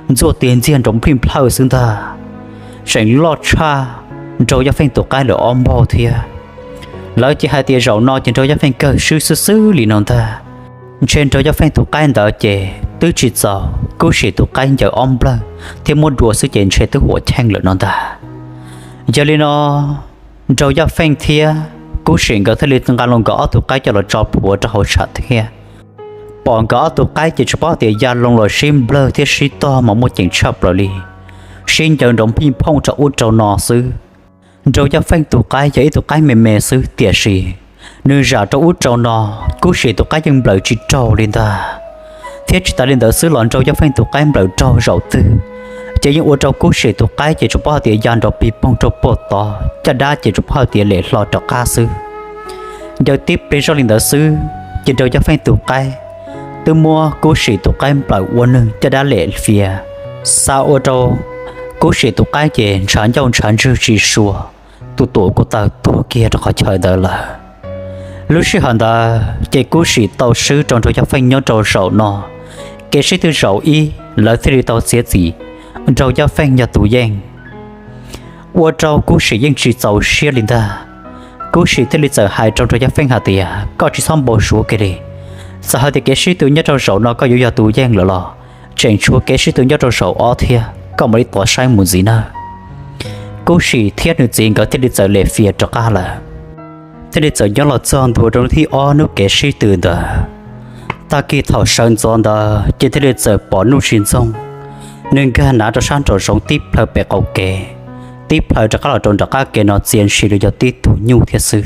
ntxuaj tiag ntxiag nrov nplij nplhawj xwb ntag. Tseem loj tshaj Nraug Yaj Feej tus qaib lawm ob npaug thiab. Lawv ces hais tias zaum no ces Nraug Yaj Feej kawg swb xwb xwb li no ntag. Ntshe Nraug Yaj Feej tus qaib ntawd ces twb tsis txaus Kub Sim tus qaib ncaws ob nplawg thiab muab dua xwb ces ntshe twb huam cheej lawm no ntag. Yog li no Nraug Yaj Feej thiab Kub Sim nkawd thiaj li nqa los nkawd ob tug qaib coj los tso plhuav rau hauv tshav thiaj. Pom nkawd ob tug qaib ces tsuas paub tias ya loo los sib nplawg thiab sib tog mas muaj ceem tshaj plaws li, sib ncaws nrov nplij nphooj rau ub rau no xwb. Nraug Yaj Feej tus qaib yog ib tug qaib me me xwb tiam sis nws zam rau ub rau no, Kub Sim tus qaib yeej nplawm tsis raug li ntag. Thiab tsis tas li ntawd xwb los Nraug Yaj Feej tus qaib nplawm raug zaum twg ces yeej ua rau Kub Sim tus qaib ces tsuas paub hais tias ya nrov pig poog rau puag tod, caj dab ces tsuas paub hais tias lem hlo rov qab xwb. Ncaws tib pliag zoj li ntawd xwb ces Nraug Yaj Feej tus qaib twb muab Kub Sim tus qaib nplawm ua nws caj dab lem fias, xa ua rau Kub Sim tus qaib ces ntshav ncauj ntshav ntswg tsis sua, tus tuam kuj tawg tuag kiag rau qhov chaw ntawd lawm. Lub sij hawm ntawd ces Kub Sim tau swb rau Nraug Yaj Feej nyob rau zaum no. Kev sib tw zaum ib lawv thiaj li tau txiav txim Nraug Yaj Feej yog tus yeej, ua rau Kub Sim yeej tsis txaus siab li ntag. Kub Sim thiaj li txawm hais rau Nraug Yaj Feej hais tias, Koj tsis txhob npau suav kiag li. Txawm hais tias kev sib tw nyob rau zaum no koj yuav yog tus yeej lawm los tseem tshuav kev sib tw nyob rau zaum ob thiab, koj mam li tuav saib mus ntxiv nawb. Kub Sim thiab nws txiv nkawd thiaj li txawm lem fias rov qab lawm. Thiaj li txawm nyob los txog ntua rau hnub thib ob hnub kev sib tw ntawd. Tag kis thaum sawv ntxov ntawd ces thiaj li txawm pom Nuj Tsis Ntxoog, nws nkag nav rau sab nraum zoov tib plhaw pem qaum kev, tib plhaw rov qab los rau nram qab kev no txia ntshis li yog tib tug nyuj thiab xwb.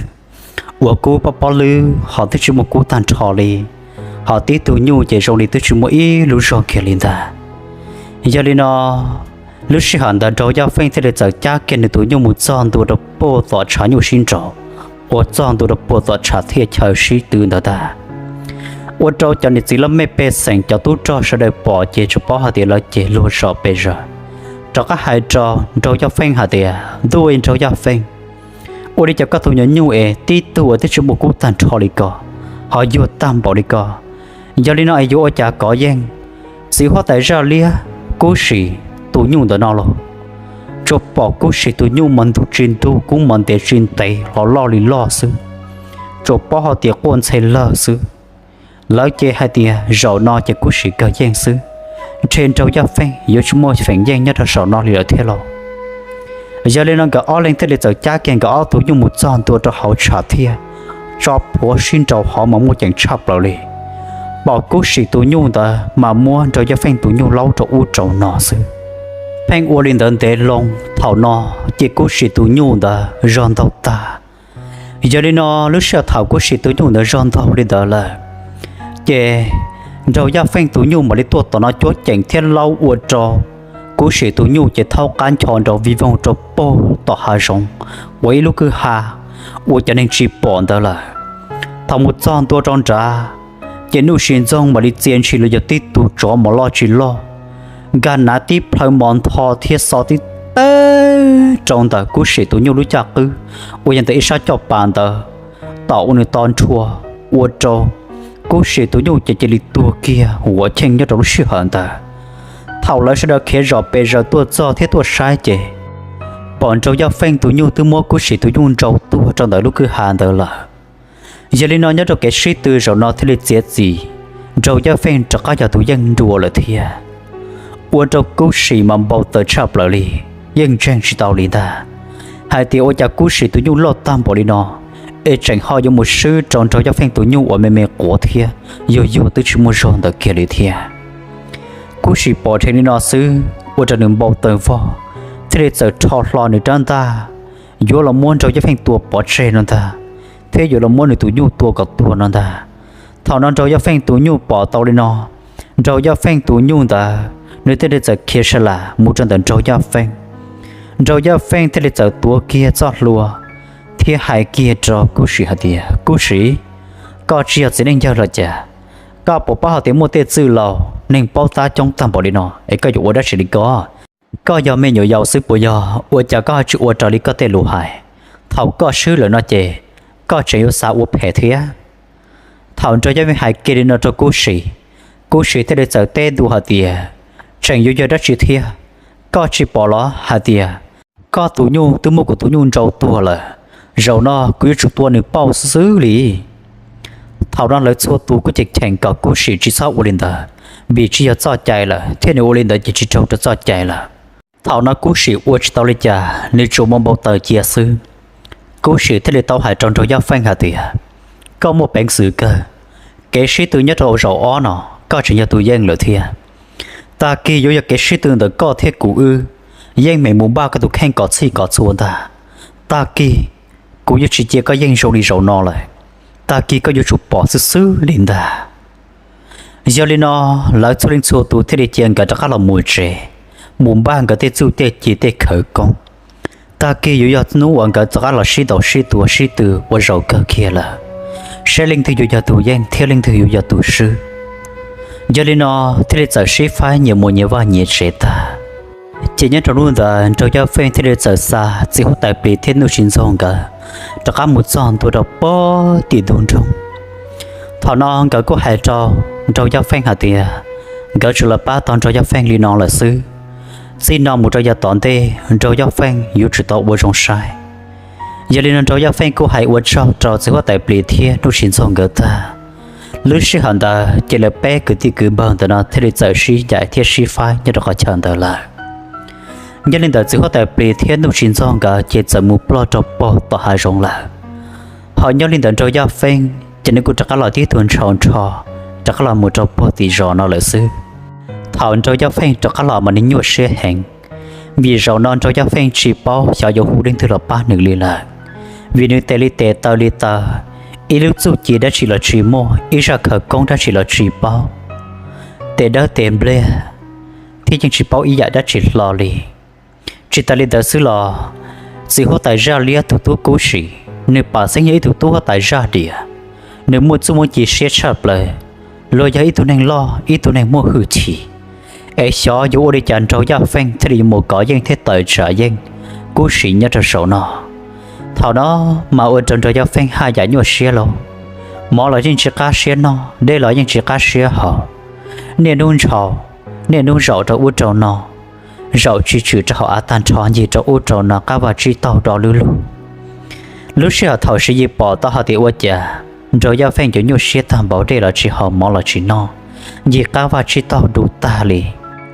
Uas kub pob pob lwb ho twb tsis muaj kub tag nrho li, ho tib tug nyuj ces zoo li twb tsis muaj ib lub zog kiag li ntag. Yog li no, lub sij hawm ntawd Nraug Yaj Feej thiaj li txawm cab kiag nws tus nyuj mus txog ntua rau puag tom tshav nyuj sib nraus, uas txog ntua rau puag tom tshav thiaj chaw sib tw ntawd ntag. Ua rau cov niam txiv laj mej pej xeem cov tub rog sawv daws pom ces tsuas paub hais tias lawv ces luag zom pes zaws, rov qab hais rau Nraug Yaj Feej hais tias, Ntuj, Nraug Yaj Feej, ua li cas koj tus nyuam nyuj es tib tug uas twb tsis muaj kub tag nrho li ko ho yuag tag npaum li ko? Yog li no es yuav ua cas kov yeej txiv huab tais zaj liab Kub Sim tus nyuj ntawm no los? Tsuas pom Kub Sim tus nyuj mas ntug tsis ntug, kub mas ntev tsis ntev, los loj li loj xwb, tsuas paub hais tias quaj ntxhe lawg xwb. Lawv ces hais tias zaum no ces Kub Sim kawg yeej xwb, ntshe Nraug Yaj Feej yuav tsis muaj feem yeej nyob rau saum no li lawm thiab lauj. Yog li no nkawd ob leeg thiaj li txawm cab kiag nkawd ob tug nyuj mus txog ntua rau hauv tshav thiaj, tso plhuav sib nraus hauv mas muaj ceem tshaj plaws li. Pom Kub Sim tus nyuj ntawd mas muab Nraug Yaj Feej tus nyuj laub rau ub rau no xwb. Pheej ua li ntawd ntev loo, thaum no ces Kub Sim tus nyuj ntawd zog ntaug tag. Yog li no lub sij hawm thaum Kub Sim tus nyuj ntawd zog ntaug li ntawd lawm, ces Nraug Yaj Feej tus nyuj mam li tuaj tom no cuab ceem thiab laub ua rau Kub Sim tus nyuj ces thaub qab ncho nrov vij voog rau puag tom hav zoov uas ib lub kwj ha uas cov neeg tsis pom ntawd lawm. Thaum mus txog ntua rau nrad, ces Nuj Sis Ntxoog mam li txia ntshis li yog tib tug tsov mos loj tsis loj, nkag nav tib plhaw mos ntho thiab xo tib teg rau ntawm Kub Sim tus nyuj lub caj qwb uas yog ntawm ib sab caj pas ntawd, tom ua nws to nrhua, ua rau Kub Sim tus nyuj ces cia li tuag kiag huam cheej nyob rau lub sij hawm ntawd. Thaum lawv sawv daws khiav zom pes zaws tuaj txog thiab tuaj saib ces pom Nraug Yaj Feej tus nyuj twb muab Kub Sim tus nyuj nrau tuag rau ntawm lub kwj ha ntawd lawm. Yog li no nyob rau kev sib tw zaum no thiaj li txiav txim, Nraug Yaj Feej rov qab yog tus yeej dua lawm thiab. Ua rau Kub Sim mas npau taws tshaj plaws li, yeej ntseeg tsis tau li ntag hais tias ua cas Kub Sim tus nyuj loj tag npaum li no es tseem ho yuav mus swb rau Nraug Yaj Feej tus nyuj uas me me quav thiab yug yug twb tsis muaj zog ntawd kiag li thiab. Kub Sim pom dheev li no xwb ua rau nws npau taws vog, thiaj li txawm rho hlo nws rab ntaj yuav los muab Nraug Yaj Feej tua pov tseg no ntag, thiab yuav los muab nws tus nyuj tua kom tuag no ntag. Thaum no Nraug Yaj Feej tus nyuj pom tau li no, Nraug Yaj Feej tus nyuj ntawd nws thiaj li txawm khiav sa las mus rau ntawm Nraug Yaj Feej. Nraug Yaj Feej thiaj li txawm tuav kiag txoj hlua thiab hais kiag rau Kub Sim hais tias, Kub Sim, koj tsis yog txiv neej yawg los cas? Koj puas paub hais tias muaj tej txwj laus neeg paub tab coob tag npaum li no es koj yuav ua dab tsi li ko? Koj yog me nyuam yaus xwb puas yog? Ua cas koj ho tsis ua raws li koj tej lus hais? Thaum koj swb lawm no ces koj tseem yuav xav ua phem thiab. Thaum Nraug Yaj Feej hais kiag li no rau Kub Sim, Kub Sim thiaj li txawm teb ntua hais tias, tseem yuav yog dab tsi thiab? Koj tsis pom los hais tias koj tus nyuj twb muab kuv tus nyuj nrau tuag lawm, zaum no kuv yuav tsum tua nws pauj xwb xwb li. Thaum no lawv txhua tus kuj cheem cheem kom Kub Sim tsis txhob ua li ntawd, vim tsis yog txoj cai lawm thiab nws ua li ntawd ces tsis raug rau txoj cai lawm. Thaum no Kub Sim ua tsis tau li cas, nws tsuas mus npau taws cia xwb. Kub Sim thiaj li tau hais rau Nraug Yaj Feej hais tias, koj muaj peev xwm kawg, kev sib tw nyob rau zaum ob no koj tseem yog tus yeej lawm thiab. Tag kis yuav yog kev sib tw ntawm koj thiab kuv wb, yeej meem mus npaj koj tus kheej kom txhij kom txhua ntag. Tag kis kuv yuav tsis cia koj yeej zoo li zaum no lawm, tag kis koj yuav tsum pom xwb xwb li ntag. Yog li no lawv txhua leej txhua tus thiaj li cia nkawd rov qab los mus tsev, mus npaj nkawd tej txuj tej ci tej khawv koob. Tag kis yuav yog hnub uas nkawd rov qab los sib ntaus sib tua sib tw ua zaum kawg kiag lawm, saib leej twg yuav yog tus yeej thiab leej twg yuav yog tus swb. Yog li no thiaj li txawm sib faib nyias mus nyias vaj nyias tsev tag. Ces nyob rau hnub ntawd Nraug Yaj Feej thiaj li txawm xa txiv huab tais Plis thiab Nuj Sis Ntxoog nkawd rov qab mus txog ntua rau pem tim ntug nroog. Thaum no nkawd kuj hais rau Nraug Yaj Feej hais tias nkawd tsuas los pab tau Nraug Yaj Feej li no lawm xwb, txij no mus rau yav tom ntej Nraug Yaj Feej yuav tsum tau ua zoo saib. Yog li no Nraug Yaj Feej kuj hais ua tsaug rau txiv huab tais Plis thiab Nuj Sis Ntxoog nkawd tag. Lub sij hawm ntawd ces lawv peb kwv tij kwv npawg ntawm no thiaj li txawm sib ncaim thiab sib faib nyob rau qhov chaw ntawd lawm. Yog li ntawd txiv huab tais Plis thiab Nuj Sis Ntxoog nkawd ces txawm mus ploj rau pem tom hav zoov lawm. Ho nyob li ntawd Nraug Yaj Feej ces nws kuj rov qab los tib tug ntshaus nrho, rov qab los mus rau pem tim zos no lawm xwb. Thaum Nraug Yaj Feej rov qab los mas nws nyuaj siab heev, vim zaum no Nraug Yaj Feej tsis paub xyov yuav hu leej twg los pab nws li lawm, vim nws tes li tes taw li taw, ib lub txuj ci dab tsi los tsis muaj, ib zaj khawv koob dab tsi los tsis paub, tes dawb tes npliag, thiab yeej tsis paub ib yam dab tsi hlo li. Tsis tas li ntawd xwb los, txiv huab tais Zaj Liab tus tub Kub Sim, nws pam xeeb yog ib tug tub huab tais zaj diam, nws muaj txuj muaj ci siab tshaj plaws, luag yog ib tug neeg loj ib tug neeg muaj hwj chim, es xyov yuav ua li cas Nraug Yaj Feej thiaj li yuav mus kov yeej thiab tawm tsam yeej Kub Sim nyob rau saum no. Thaum no mas ua rau Nraug Yaj Feej haj yam nyuaj siab lauj, mov los yeej tsis qab siab noj, dej los yeej tsis qab siab haus, niaj hnub ntshaus, niaj hnub zaum rau ub rau no, zaum tsis tshwm rau hauv av tag nrho, ncig rau ub rau no qab vaj tsib taug do lub lug. Lub sij hawm thaum Siv Yis pom tau hais tias ua cas Nraug Yaj Feej yuav nyuaj siab tag npaum dej los tsis haus mov los tsis noj, ncig qab vaj tsib taug du tag li.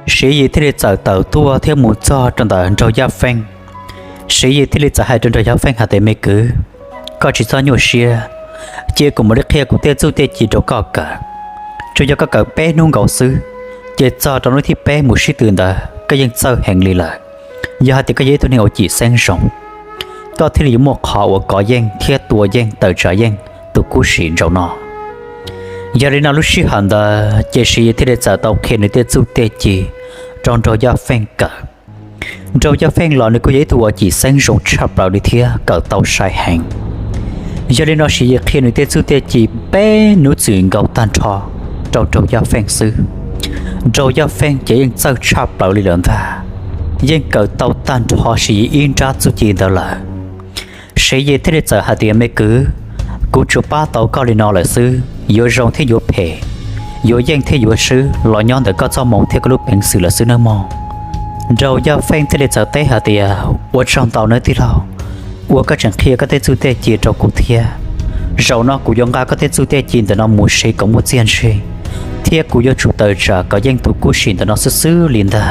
Siv Yis thiaj li txawm tawm tuaj thiab mus txog rau ntawm Nraug Yaj Feej. Siv Yis thiaj li txawm hais rau Nraug Yaj Feej hais tias, me kwv, koj tsis txhob nyuaj siab, cia kuv mam li qhia kuv tej txuj tej ci rau koj kawm. Tsuas yog koj kawm peb hnub nkaus xwb, ces txog rau hnub thib peb mus sib tw ntawd koj yeej txawj heev li lawm. Yog hais tias koj yog ib tug neeg uas cim xeeb zoo, koj thiaj li yuav muaj qhov uas kov yeej thiab tua yeej tawm tsam yeej tus Kub Sim zaum no. Yog li no lub sij hawm ntawd ces Siv Yis thiaj li txawm tau qhia nws tej txuj tej ci rau Nraug Yaj Feej kawm. Nraug Yaj Feej los nws kuj yog ib tug uas cim xeeb zoo tshaj plaws li thiab kawm tau sai heev. Yog li no Siv Yis qhia nws tej txuj tej ci peb hnub txwm nkaus tag nrho rau Nraug Yaj Feej xwb, Nraug Yaj Feej ces yeej txawj tshaj plaws li lawm ntag, yeej kawm tau tag nrho Siv Yis ib nrab txuj ci ntawd lawm. Siv Yis thiaj li txawm hais tias, me kwv, kuv tsuas pab tau koj li no lawm xwb, yuav zoo thiab yuav phem, yuav yeej thiab yuav swb los nyob ntawm koj txoj hmoo thiab koj lub peev xwm lawm xwb nawb mog. Nraug Yaj Feej thiaj li txawm teb hais tias, ua tsaug ntau nawb tij laug, uas koj tseem qhia koj tej txuj tej ci rau kuv thiab. Zaum no kuv yuav nqa koj tej txuj tej ci ntawm no mus siv kom muaj txiaj ntsig, thiab kuv yuav tsum tawm tsam kom yeej tus Kub Sim ntawm no xwb xwb li ntag.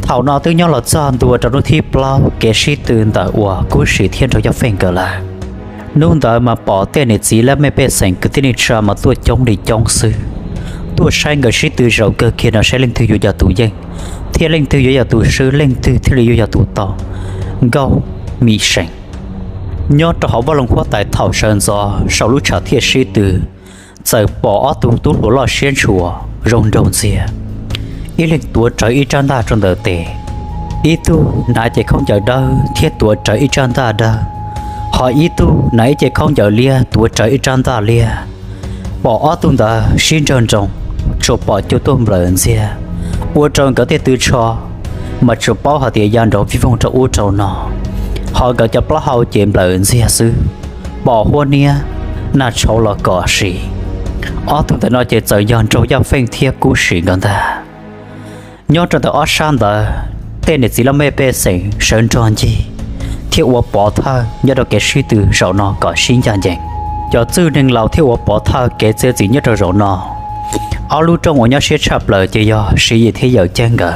Thaum no twb nyob los txog ntua rau hnub thib plaub kev sib tw ntawm uas Kub Sim thiab nraug Yaj Feej nkawd lawm. Hnub ntawd mas pom tej niam txiv laj mej pej xeem kwv tij neej tsa mas tuaj coob li coob xwb, tuaj saib nkawd sib tw zaum kawg kiag no saib leej twg yuav yog tus yeej, thiab leej twg yuav yog tus swb, leej twg thiaj li yuav yog tus tau Nkauj Mim Seem. Nyob rau hauv vaj loog huab tais thaum sawv ntxov saum lub tshav thiaj sib tw, txawm pom ob tug tub hluas loj siab ntshua zoo nraug ntxiag, ib leeg tuav rawv ib rab ntaj rau ntawm tes, ib tug hnav cev khaub ncaws dawb thiab tuav rawv ib rab ntaj dawb, ho ib tug hnav ib cev khaub ncaws liab tuav rawv ib rab ntaj liab. Pom ob tug ntawd sib nrawg nroos, tsuas pom cua tuaj nplawm ntxiag, ua rau nkawd tej tw tsho mas tsuas paub hais tias ya nrov vij voog rau ub rau no, ho nkawd cov plaub hau ces nplawm ntxiag xwb, pom huab niab nag tshauv los kom siv. Ob tug ntawm no ces txawm yog nraug Yaj Feej thiab Kub Sim nkawd ntag. Nyob rau ntawm ob sab ntawd, tej niam txiv laj mej pej xeem sawv nrog ncig thiab ua pov thawj nyob rau kev sib tw zaum no kom sib ncaj ncees. Cov txwj neeg laus thiab ua pov thawj kev txiav txim nyob rau zaum no, ob lub rooj uas nyob siab tshaj plaws ces yog Siv Yis thiab Yawm Ceeb nkawd.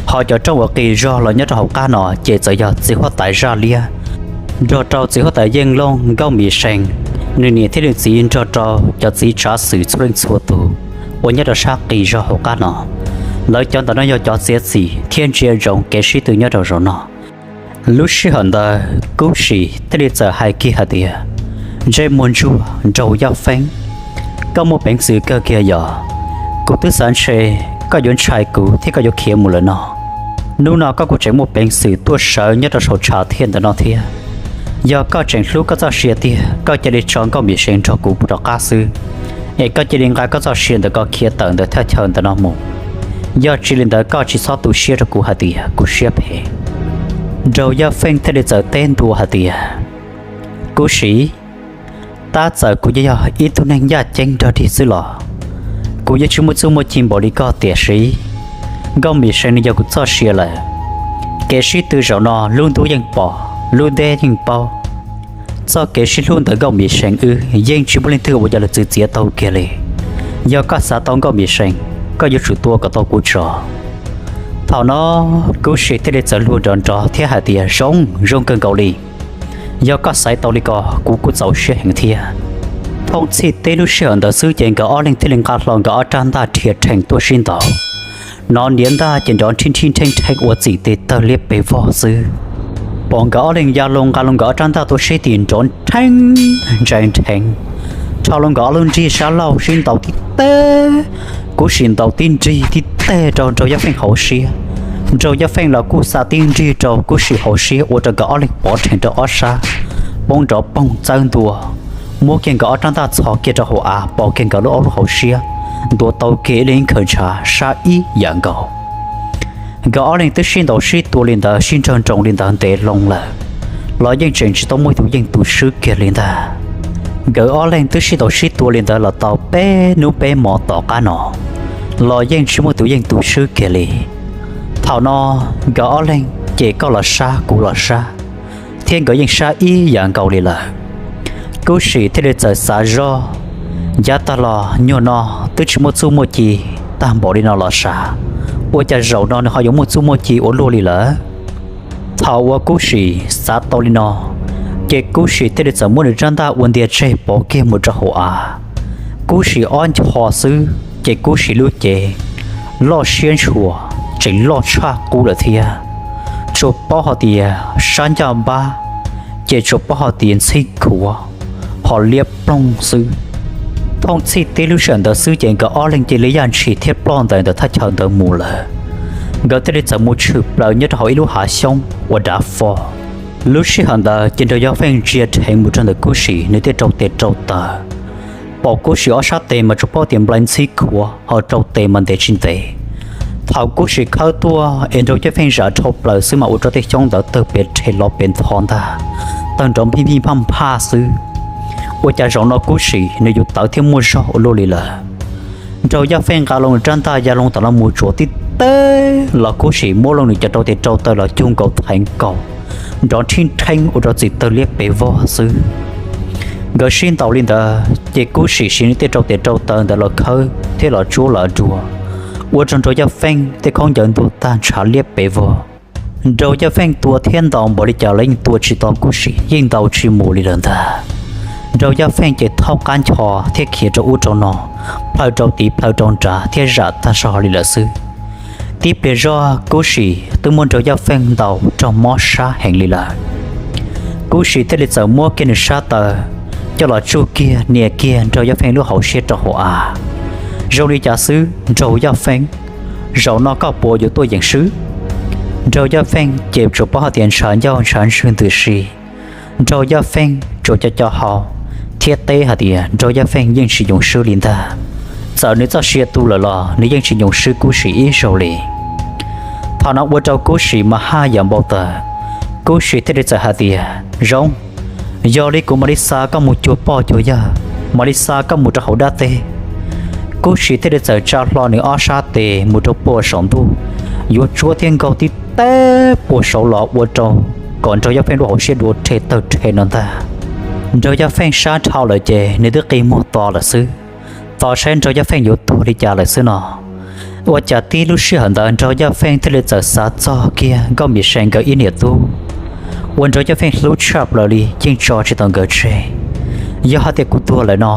Ho cov rooj uas qis zog los nyob rau hauv qab no ces txawm yog txiv huab tais Zaj Liab nrog rau txiv huab tais Yeej Looj, Nkauj Mim Seem, nws niam thiab nws txiv nrog rau cov txiv tsav xwm txhua leej txhua tus uas nyob rau sab qis zog hauv qab no. Lawv cov ntawm no yog cov txiav txim thiab ntsia ntsoov kev sib tw nyob rau zaum no. Lub sij hawm ntawd Kub Sim thiaj li txawm hais kiag hais tias, ntsej muag ntsuag nraug Yaj Feej, koj muaj peev xwm kawg kiag yog, kuv twb xav ntshe koj yuav ntshai kuv thiab koj yuav khiav mus lawm no. Hnub no koj kuj tseem muaj peev xwm tuaj sawv nyob rau saum tshav thiaj ntawm no thiab. Yog koj tseem hlub koj txoj sia tiag, koj cia li tso Nkauj Mim Seem nrog kuv pw rov qab xwb, es koj cia li nqa koj txoj sia ntawm koj khiav tawm ntawm thaj chaw ntawm no mus. Yog tsis li ntawd koj tsis txhob tu siab rau kuv hais tias kuv siab phem. Nraug Yaj Feej thiaj li txawm teb ntua hais tias, Kub Sim, tab txawm kuv yog ib tug neeg yaj ceeb nrog dig xwb los kuv yeej tsis muaj txuj muaj ci npaum li koj, tiam sis Nkauj Mim Seem nws yog kuv txoj sia lawm. Kev sib tw zaum no lub ntuj yeej pom, lub ntiaj yeej paub. Txoj kev sib hlub ntawm Nkauj Mim Seem wb yeej tsis muaj leej twg uas yog lawv txwv txiav tau kiag li. Yog koj xav tau Nkauj Mim Seem, koj yuav tsum tua kom tau kuv tso. Thaum no Kub Sim thiaj li txawm luag nrov nrov thiab hais tias, zoo, zoo kawg nkaus li. Yog koj xaiv tau li ko kuv kuj txaus siab heev thiab. Thooj txhij tib lub sij hawm ntawd xwb ces nkawd ob leeg thiaj li nqa hlo nkawd ob rab ntaj rhia rhees tuaj sib ntaus. Hnov niav ntaj ces nrov nrhib nrhib nrheeb nrheeb ua txim tes tawg liab pes vog xwb. Pom nkawd ob leeg ya los nqa los nkawd ob rab ntaj tuaj sib tim nrov nrheeb ntsais nrheev, rho los nkawd ob lub nrig sab laug sib ntaus tib teg. Kub Sim ntaus tib nrig tib teg rau nraug Yaj Feej hauv siab. Nraug Yaj Feej los kuj xa tib nrig rau Kub Sim hauv siab ua rau nkawd ob leeg pov rhees rau ob sab, poob nrov poog txawb ntua, muab kiag nkawd ob rab ntaj txhos kiag rau hauv av, pov kiag nkawd lub ob lub hauv siab, ntuav tau kiag ib leeg ib khaws ntshav sab ib yam nkaus. Nkawd ob leeg twb sib ntaus sib tua li ntawd, sib nrawg nroos li ntawd ntev loo lawm los yeej tseem tsis tau muaj tus yeej tus swb kiag li ntag. Nkawd ob leeg twb sib ntaus sib tua li ntawd los tau peb hnub peb hmo tom qab no los yeej tsis muaj tus yeej tus swb kiag li. Thaum no nkawd ob leeg ces koj los sab kuv los sab, thiab nkawd yeej sab ib yam nkaus li lawm. Kub Sim thiaj li txawm xav zoj, yav tag los nyuag no twb tsis muaj txuj muaj ci tag npaum li no los sav, ua cas zaum no nws ho yuav muaj txuj muaj ci ua luaj li lawm? Thaum uas Kub Sim xav tau li no, ces Kub Sim thiaj li txawm muab nws rab ntaj ua ntiag tseg pov kiag mus rau hauv av. Kub Sim ob ncho xwb ces Kub Sim lub cev loj siab ntshua, tseem loj tshaj qub lawm thiab. Tsuas paub hais tias sab ncaj npab, ces tsuas paub hais tias ntxhib khuav ho liab ploog xwb. Thooj txhij tib lub sij hawm ntawd xwb ces nkawd ob leeg cia li yaj ntshis thiab ploj ntais ntawm thaj chaw ntawd mus lawm. Nkawd thiaj li txawm mus tshwm plaws nyob rau hauv ib lub hav xyoob uas dav fo. Lub sij hawm ntawd ces nraug Yaj Feej ntsia dheev mus rau ntawm Kub Sim, nws thiaj rau tes rau taw. Pom Kub Sim ob sab tes mas tsuas paub tias nplai ntxhib khuav, ho rau tes mas ntev tsis ntev. Thaum Kub Sim khawb tuaj es nraug Yaj Feej zam dhau plaws xwb mas ua rau tej xyoob ntawd tawg pes rhe lov pes ntho ntag, tawg nrov nphij nphij nphaj nphaj xwb. Ua cas zaum no Kub Sim nws yuav tawv thiab muaj zog ua luaj li lawm? Nraug Yaj Feej nqa loo nws rab ntaj ya loo tom no mus tsuav tib teg los Kub Sim muab loo nws cov rau tes rau taw los cug nkaus theev nkaus nrov rhib rheeb ua rau txim tawg liab pes vog xwb. Nkawd sib ntaus li ntawd ces Kub Sim siv nws tej rau tes rau taw ntawd los khawb thiab los tsuab los dua, ua rau Nraug Yaj Feej tej khaub ncaws ntuag tag ntshav liab pes vog. Nraug Yaj Feej tua thiab ntaus npaum li cas los yeej tua tsis tau Kub Sim, yeej ntaus tsis mus li lawm ntag. Nraug Yaj Feej ces thaub qab ncho thiab khiav rau ub rau no, plhaw rau tid plhaw rau nrad thiab zam tag zog li lawm xwb. Tib pliag zog Kub Sim twb muab Nraug Yaj Feej ntaus raug mob sab heev li lawm. Kub Sim thiaj li txawm muab kiag nws sab taw coj los tsuj kiag nias kiag Nraug Yaj Feej lub hauv siab rau hauv av. Zoo li cas xwb Nraug Yaj Feej, zaum no koj puas yuav tuaj yeem swb? Nraug Yaj Feej ces tsuas paub hais tias ntshav ncauj ntshav ntswg ntws si. Nraug Yaj Feej tsuas co co hau thiab teb hais tias Nraug Yaj Feej yeej tsis yoo swb li ntag. Txawm nws txoj sia tu lawm los nws yeej tsis yoo swb Kub Sim ib zaug li. Thaum no ua rau Kub Sim mas haj yam npau taws. Kub Sim thiaj li txawm hais tias, Zoo, yog li kuv mam li xa koj mus cuag pog cuag yawg, mam li xa koj mus rau hauv dab teb. Kub Sim thiaj li txawm tsa hlo nws ob sab tes mus rau puag saum ntuj, yuav tsuab thiab nkaug tib teg puag saud los ua rau kom Nraug Yaj Feej lub hauv siab dua rhe tawg rhe no ntag. Nraug Yaj Feej sab dhau lawm ces nws twb qi muag to lawm xwb. Tos saib Nraug Yaj Feej yuav tuag li cas lawm xwb no. Ua cas tib lub sij hawm ntawd Nraug Yaj Feej thiaj li txawm xav txog kiag Nkauj Mim Seem nkawd ib niam tub uas Nraug Yaj Feej hlub tshaj plaws li yeej tso tsis tau nkawd tseg. Yog hais tias kuv tuag lawm no,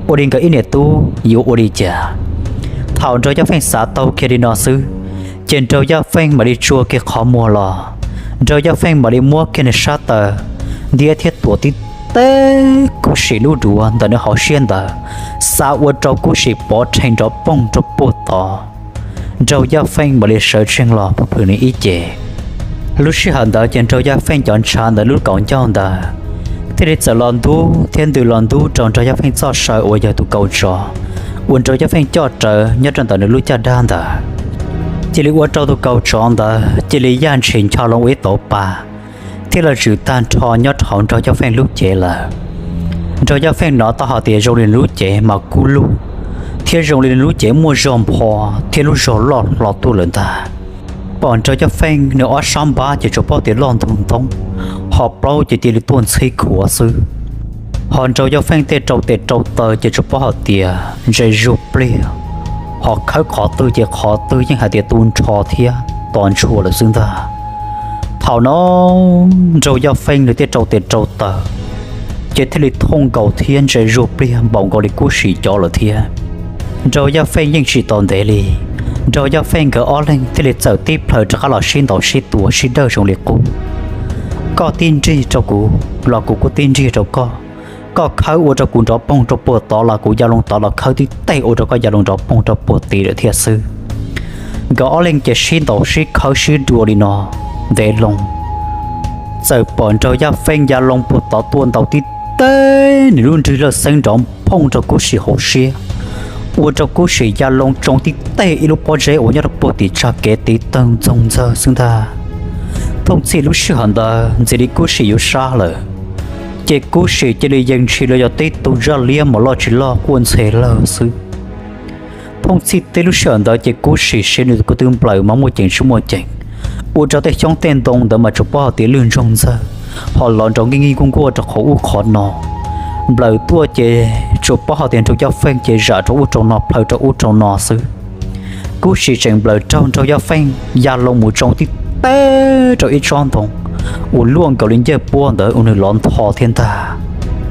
ua li nkawd ib niam tub yuav ua li cas? Thaum Nraug Yaj Feej xav tau kiag li no xwb, ces Nraug Yaj Feej mam li tsuag kiag qhov muag los. Nraug Yaj Feej mam li muab kiag nws sab taw ntiab thiab tuam tib teg Kub Sim lub duav ntawm nws hauv siab ntawd, xa ua rau Kub Sim pov rhe nrov poog rau puag tod. Nraug Yaj Feej mam li sawv tsees los plhws nws ib ce. Lub sij hawm ntawd ces Nraug Yaj Feej cov ntshav ntawm lub kaum ncauj ntawd thiaj li txawm los ntub thiab ntws los ntub rau Nraug Yaj Feej txoj saw uas yog tus kaus tsov uas Nraug Yaj Feej coj rawv nyob rau ntawm nws lub caj dab ntawd. Cia li ua rau tus kaus tsov ntawd cia li yaj ntshis ncho loo ua ib tauv pa thiab los tswm tag nrho nyob rau hauv Nraug Yaj Feej lub cev lawm. Nraug Yaj Feej hnov tau hais tias zoo li nws lub cev mas kub lug thiab zoo li nws lub cev muaj zog npho thiab lub zog loj hlo tuaj lawm ntag. Pom Nraug Yaj Feej nws ob sab npab ces tsuas paub tias loj ntug ntoob, hos plaub ces cia li tuaj ntxhib khuav xwb. Hos Nraug Yaj Feej tej rau tes rau taw ces tsuas paub hais tias ntse zuag pliag, hos khawb qhov twg ces qhov twg yeej hais tias tu nrho thiab to ntshua lawm xwb ntag. Thaum no Nraug Yaj Feej nws tej rau tes rau taw ces thiaj li thooj nkaus thiab ntse zuag pliag npaum nkaus li Kub Sim cov lawm thiab. Nraug Yaj Feej yeej tsis tos ntev li, Nraug Yaj Feej nkawd ob leeg thiaj li txawm tib plhaw rov qab los sib ntaus sib tua sib dawj zoo li qub. Koj tib nrig rau kuv los kuv kuj tib nrig rau koj. Koj khawb ua rau kuv nrov poog rau puag tod los kuv ya loo tod los khawb tib teg ua rau koj ya loo nrov poog rau puag tid lawm thiab xwb. Nkawd ob leeg ces sib ntaus sib khawb sib dua li no ntev loo, txawm pom Nraug Yaj Feej ya loo puag tod tuaj ntaus tib teg nws lub nrig lawj xeeb nrov poog rau Kub Sim hauv siab, ua rau Kub Sim ya loo tsoo tib teg ib lub pob zeb uas nyob rau puag tim tsag kev tiv tawg ntxoog ntxawg xwb ntag. Thooj txhij lub sij hawm ntawd ntxim li Kub Sim yuav sab lawm, ces Kub Sim cia li yees ntshis los yog tib tug zaj liab mas loj tsis loj quaj ntxhe lawg xwb. Thooj txhij tib lub sij hawm ntawd ces Kub Sim siv nws tus ko tw nplawm mas muaj ceem tsis muaj ceem, ua rau tej xyoob tej ntoo ntawd mas tsuas paub hais tias lwj ntsoog ntxawg, ho lov nrov nkij nkij nkuaj nkuaj rau qhov ub qhov no. Nplawm tuaj ces tsuas paub hais tias Nraug Yaj Feej ces zam rau ub rau no plhaw rau ub rau no xwb. Kub Sim tseem nplawm raug Nraug Yaj Feej ya loo mus tsoo tib teg rau ib tsob ntoo uas luaj nkaus li ncej puab ntawd ua nws lov ntho thiab ntag.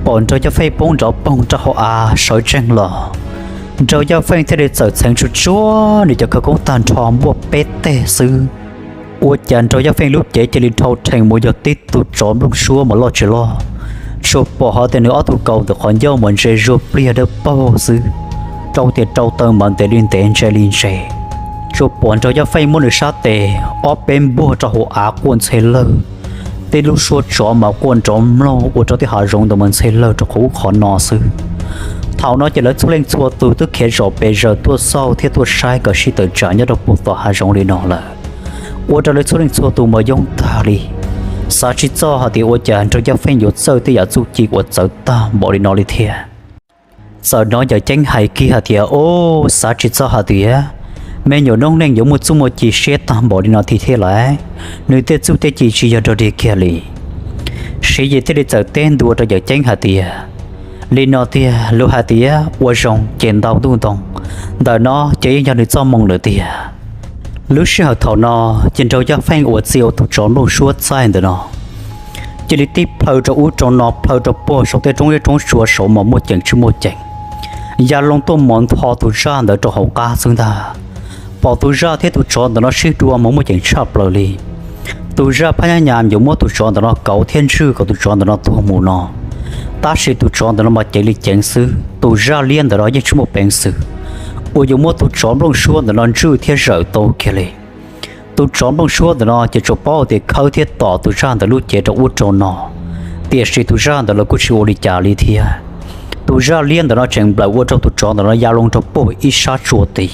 Pom Nraug Yaj Feej poob nrov poog rau hauv av sawv tsees los, Nraug Yaj Feej thiaj li txawm txheev tsuag tsuag nws cov khawv koob tag nrho npuaj peb teg xwb. Ua cas Nraug Yaj Feej lub cev cia li dhau rhees mus yog tib tug tsov nplooj suab mas loj tsis loj, tsuas pom hais tias nws ob tug kaus ntawm qhov ncauj mas ntse zuag pliag dawb paug xwb, rau tias rau taw mas ntev li ntev ntse li ntse. Tsuas pom Nraug Yaj Feej muab nws sab tes ob peb npuag rau hauv av quaj ntxhe lawg, tej lub suab tsov mas quaj nrov mloog ua rau tej hav zoov ntawd mas ntxhe lawg rau qhov ub qhov no xwb. Thaum no ces lawv txhua leej txhua tus twb khiav zaum pes zaws tuaj xauj thiab tuaj saib kom sib tawm tsam nyob rau puag tom hav zoov li no lawm, ua rau lawv txhua leej txhua tus mas yoob tag li, xav tsis txog hais tias ua cas Nraug Yaj Feej yuav txawj tej yam txuj ci uas txawv tag npaum li no li thiab. Txawm hnov yawm ceeb hais kiag hais tias, Ub, xav tsis txog hais tias me nyuam noob neej yuav muaj txuj muaj ci siab tag npaum li no tiag thiab lauj. Nws tej txuj tej ci tsis yog dog dig kiag li. Siv Yis thiaj li txawm teb ntua rau yawm ceeb hais tias, Li no tiag, luag hais tias ua zoo ces ntau ntuj ntoo, ntawm no ces yeej yog nws txoj moo lawm tiag. Lub sij hawm thaum no, ces Nraug Yaj Feej uas txia ua tus tsov nplooj suab txaij ntawm no cia li tib plhaw rau ub rau no, plhaw rau puag saum tej roob zeb roob tsua saud mas muaj ceem tsis muaj ceem, ya loo tuaj mos ntho tus zaj ntawd rau hauv qab xwb ntag. Pom tus zaj thiab tus tsov ntawm no sib dua mas muaj ceem tshaj plaws li. Tus zaj phab nyab nyas yuav muab tus tsov ntawm no kauv thiab ntswj kom tus tsov ntawm no tuag mus no, tab sis tus tsov ntawm no mas ceev li ceev xwb, tus zaj liab ntawm no yeej tsis muaj peev xwm uas yuav muab tus tsov nplooj suab ntawm no ntswj thiab zawm tau kiag li. Tus tsov nplooj suab ntawm no ces tsuas paub tias khawb thiab tom tus zaj ntawd lub cev rau ub rau no, tiam sis tus zaj ntawd los kuj tsis ua li cas li thiab. Tus zaj liab ntawm no tseem nplawm ua rau tus tsov ntawm no ya loo rau puag ib sab tsua tid,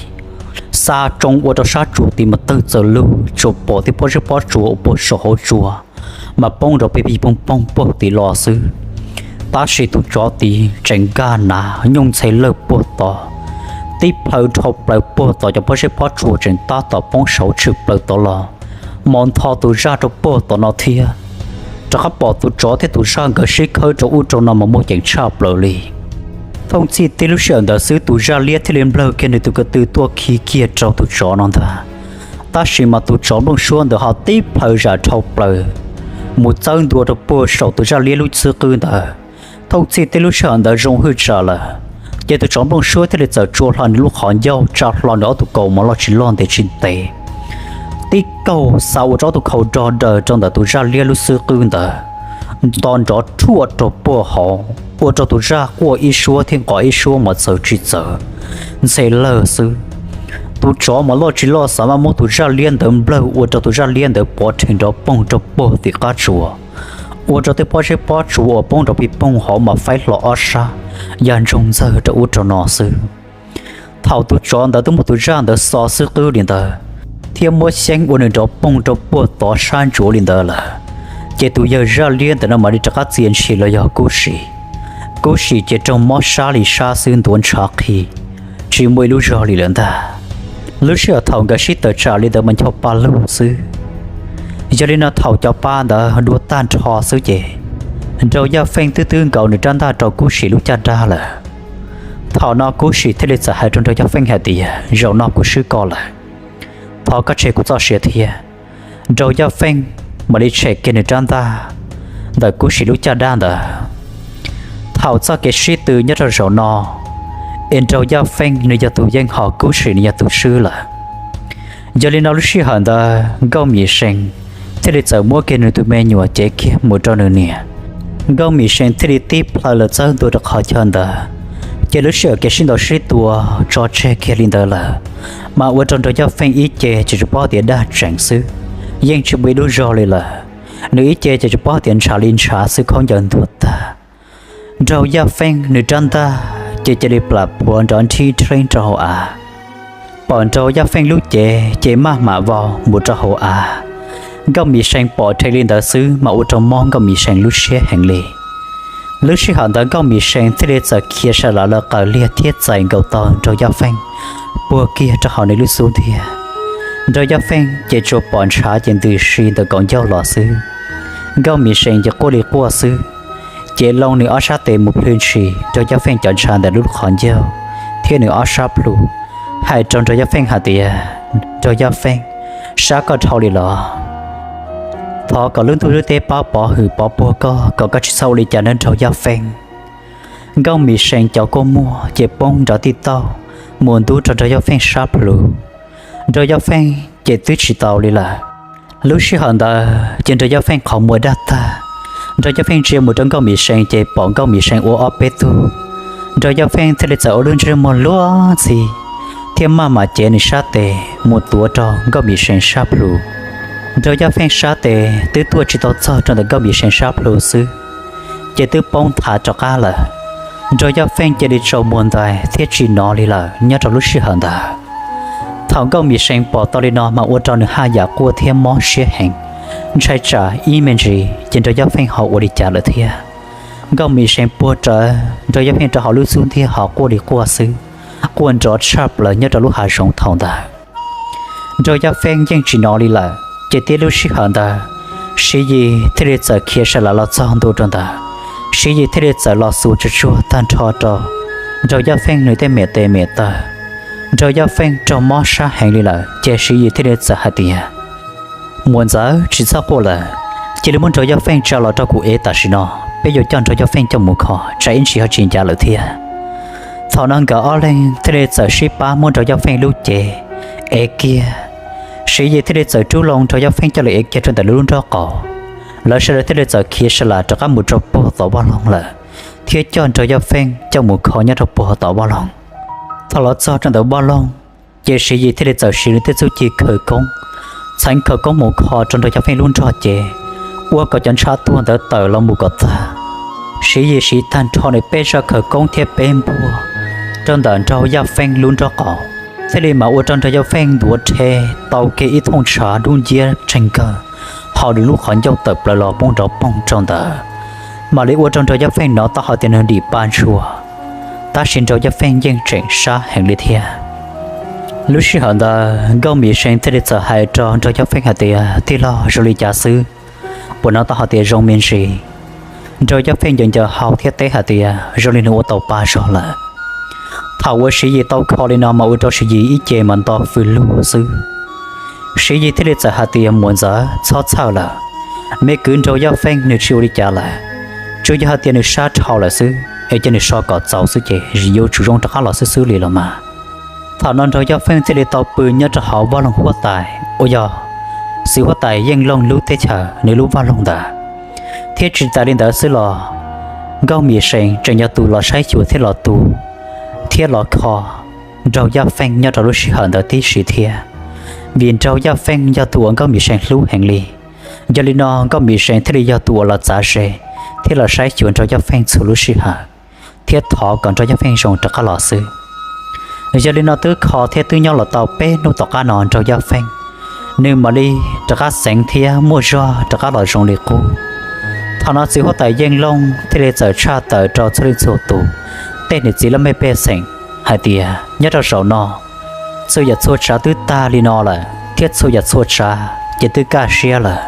xa tsoo ua rau sab tsua tid mas tawg txaws lug, tsuas pom tej pob zeb pob tsua uas puag saum hauv tsua mas poob nrov pij pij poog poog puag tid los xwb. Tab sis tus tsov tid tseem nkag nav nyooj ntxhe lawj puag tod, tib plhaw dhau plaws puag tod, cov pob zeb pob tsua tseem tab tom poob saud tshwm plaws tod los, mos ntho tus zaj rau puag tod no thiab. Rov qab pom tus tsov thiab tus zaj nkawd sib khawb rau ub rau no mas muaj ceem tshaj plaws li. Thooj txhij tib lub sij hawm ntawd xwb tus zaj liab thiaj li nplawg kiag nws tus ko tw tuaj khi kiag rau tus tsov no ntag. Tab sis mas tus tsov nplooj suab ntawd ho tib plhaw zam dhau plaws mus txawb ntua rau puag saum tus zaj liab lub xub qwb ntawd. Thooj txhij tib lub sij hawm ntawd zoo hwj tsam lawm, ces tus tsov nplooj suab thiaj li txawm tsua hlo nws lub qhov ncauj, tsa hlo nws ob tug kaus mos loj tsis loj ntev tsis ntev, tib kaug xa ua rau ob tug kaus dog daws rau ntawm tus zaj liab lub xub qwb ntawd, nto nrov rhuaj rau puag hauv, ua rau tus zaj quaj ib suab thiab nqov ib suab mas txawv tsis txawv, ntxhe lawj xwb. Tus tsov mos loj tsis loj xav maj muab tus zaj liab ntawd nplawg ua rau tus zaj liab ntawd pov rhe nrov poog rau puag tim qab tsua, ua rau tej pob zeb pob tsua uas poob nrov pij poog hauv mas faib hlo ob sab, ya ntsoog ntxawg rau ub rau no xwb. Thaum tus tsov ntawd twb muab tus zaj ntawd xo xub qwb li ntawd, thiab muab xyeeb ua nws nrov poog rau puag tod sab ntsuav li ntawd lawm, ces tus yawg zaj liab ntawm no mam li rov qab txia ntshis los yog kub sim. Kub sim ces raug mob sab li sab xwb, ntuav ntshav qhi, tsis muaj ib lub zog li lawm ntag. Lub sij hawm thaum nkawd sib tawm tsam li ntawd mas ncho pa lug xwb. Yog li no thaum cov pa ntawd dua tag nrho xwb ces Nraug Yaj Feej twb twb nkaus nws rab ntaj rau kub sim lub caj dab lawm. Thaum no kub sim thiaj li txawm hais rau Nraug Yaj Feej hais tias, Zaum no kuv swb koj lawm, thov koj tshem kuv txoj sia thiab. Nraug Yaj Feej mam li tshem kiag nws rab ntaj ntawm kub sim lub caj dab ntawd. Thaum txoj kev sib tw nyob rau zaum no, es Nraug Yaj Feej nws yog tus yeej ho kub sim nws yog tus swb lawm. Yog li no lub sij hawm ntawd Nkauj Mim See thiaj li txawm muab kiag nws tus me nyuam cev kiag mus rau nws niam. Nkauj Mim See thiaj li tib plhaw lawm txawb ntua rau qhov chaw ntawd, ces lub sij hawm kev sib ntaus sib tua tso tseg kiag li ntawd lawm, mas ua rau Nraug Yaj Feej ib ce ces tsuas paub tias daj tseem xwb, yeej tsis muaj ib lub zog li lawm. Nws ib ce ces tsuas paub tias ntshav li ntshav xwb, khaub ncaws ntuag tag. Nraug Yaj Feej nws rab ntaj ces cia li plam phuav nrov nrhib nrheeb rau hauv av. Pom Nraug Yaj Feej lub cev ces maj mam vau mus rau hauv av. Nkauj Mim See pom dheev li ntawd xwb mas ua rau mob Nkauj Mim See lub siab heev li. Lub sij hawm ntawd Nkauj Mim See thiaj li txawm khiav sa lav lawv qaws liag thiab txais nkaus tau Nraug Yaj Feej puag kiag rau hauv nws lub xub ntiag. Nraug Yaj Feej ces tsuas pom ntshav ces ntws si ntawm kaum ncauj los xwb. Nkauj Mim See ces quaj li quaj xwb, ces loo nws ob sab tes mus plhws ntshis Nraug Yaj Feej cov ntshav ntawm lub qhov ncauj thiab nws ob sab plhu, hais rau Nraug Yaj Feej hais tias, Nraug Yaj Feej, sab koj dhau li los? Thov kom lub ntuj lub teb pab pov hwm pov puag koj kom koj tsis txhob ua li cas nawb Nraug Yaj Feej. Nkauj Mim See cov kua muag ces poob nrov tij tauj mus ntub rau Nraug Yaj Feej sab plhu. Nraug Yaj Feej ces twb tsis tau li lawm. Lub sij hawm ntawd ces Nraug Yaj Feej qhov muag daj tag. Nraug Yaj Feej ntsia mus rau Nkauj Mim See ces pom Nkauj Mim See ua ob peb tug. Nraug Yaj Feej thiaj li txawm ua lub ntsej muag luag ntxhi thiab maj mam cev nws sab tes mus tuav rau Nkauj Mim See sab plhu. Nraug Yaj Feej sab tes twb tuaj tsis tau txog rau ntawm Nkauj Mim See sab plhu xwb, ces twb poob nthav rov qab lawm. Nraug Yaj Feej cia li tsaus muag ntais thiab tsis hnov li lawm nyob rau lub sij hawm ntawd. Thaum Nkauj Mim See pom tau li no mas ua rau nws haj yam quaj thiab mob siab heev, ntshai tsam ib me ntsis ces Nraug Yaj Feej ho ua li cas lawm thiab. Nkauj Mim See puag rawv Nraug Yaj Feej rau hauv lub xub ntiag ho quaj li quaj xwb, quaj nrov tshaj plaws nyob rau lub hav zoov thaum ntawd. Nraug Yaj Feej yeej tsis hnov li lawm, ces tib lub sij hawm ntawd Siv Yis thiaj li txawm khiav sawv los txog ntua rau ntawd. Siv Yis thiaj li txawm los xuas tsuag tsuag tag nrho rau Nraug Yaj Feej nws tej mem tes mem taw. Nraug Yaj Feej raug mob sab heev li lawm, ces Siv Yis thiaj li txawm hais tias, Muam ntxawm, tsis txhob quaj lawm, cia li muab Nraug Yaj Feej tsa los rau kuv ev tam sim no, peb yuav coj Nraug Yaj Feej coj mus kho, tsam ib ntsis ho tsis ncav lawm thiab. Thaum no nkawd ob leeg thiaj li txawm sib pab muab Nraug Yaj Feej lub cev ev kiag. Siv Yis thiaj li txawm rub loo Nraug Yaj Feej coj los ev kiag rau ntawm lub nrob qaum. Lawv sawv daws thiaj li txawm khiav sawv los rov qab mus rau puag tom vaj loog lawm, thiab coj Nraug Yaj Feej coj mus kho nyob rau puag tom vaj loog. Thaum los txog rau ntawm vaj loog, ces Siv Yis thiaj li txawm siv nws tej txuj ci khawv koob, txheev khawv koob mus kho rau Nraug Yaj Feej lub nrog cev, ua kom cov ntshav tuag ntawd tawm los mus kom tag. Siv Yis siv tag nrho nws peb zaj khawv koob thiab peb npuag rau ntawm Nraug Yaj Feej lub nrob qaum, thiaj li mam ua rau Nraug Yaj Feej ntuav rhe tau kiag ib thooj ntshav dub nciab tseeg kawg, hauv nws lub qhov ncauj tawm plaws los poob nrov poog rau ntawd, mam li ua rau Nraug Yaj Feej hnov taub hau tias nws dim pa ntshua. Tab sis Nraug Yaj Feej yeej tseem sab heev li thiab. Lub sij hawm ntawd Nkauj Mim See thiaj li txawm hais rau Nraug Yaj Feej hais tias, Tij laug, zoo li cas xwb? Puas hnov taub hau tias zoo me ntsis? Nraug Yaj Feej ncaws ncaws hau thiab teb hais tias zoo li nws ua tau pa zog lawm. Thaum uas Siv Yis tau kho li no mas ua rau Siv Yis ib ce mas nto fws lug xwb. Siv Yis thiaj li txawm hais tias, Muam ntxawm, txhob txhawj lawm, me kwv Nraug Yaj Feej nws tsis ua li cas lawm, tsuas yog hais tias nws sab dhau lawm xwb, es cia nws so kom txaus xwb ces yuav tsum zoo rov qab los xwb xwb li los mas. Thaum no Nraug Yaj Feej thiaj li tau pw nyob rau hauv vaj loog huab tais uas yog txiv huab tais Yeej Looj lub teb chaws nws lub vaj loog ntawd. Thiab tsis tas li ntawd xwb los Nkauj Mim See tseem yog tus los saib xyuas thiab los tu thiab los kho Nraug Yaj Feej nyob rau lub sij hawm ntawd tib si thiab, vim Nraug Yaj Feej yog tus uas Nkauj Mim See hlub heev li. Yog li no Nkauj Mim See thiaj li yog tus uas los txav ze thiab los saib xyuas Nraug Yaj Feej txhua lub sij hawm, thiab thov kom Nraug Yaj Feej zoo rov qab los xwb. Yog li no twb kho thiab twb nyob los tau peb hnub tom qab no Nraug Yaj Feej nws mam li rov qab xeev thiab muaj zog rov qab los zoo li qub. Thaum no txiv huab tais Yeej Looj thiaj li txawm tshaj tawm rau txhua leej txhua tus tej niam txiv laj mej pej xeem hais tias nyob rau zaum no txhua yam txhua tsav twb tag li no lawm thiab txhua yam txhua tsav ces twb kaj siab lawm.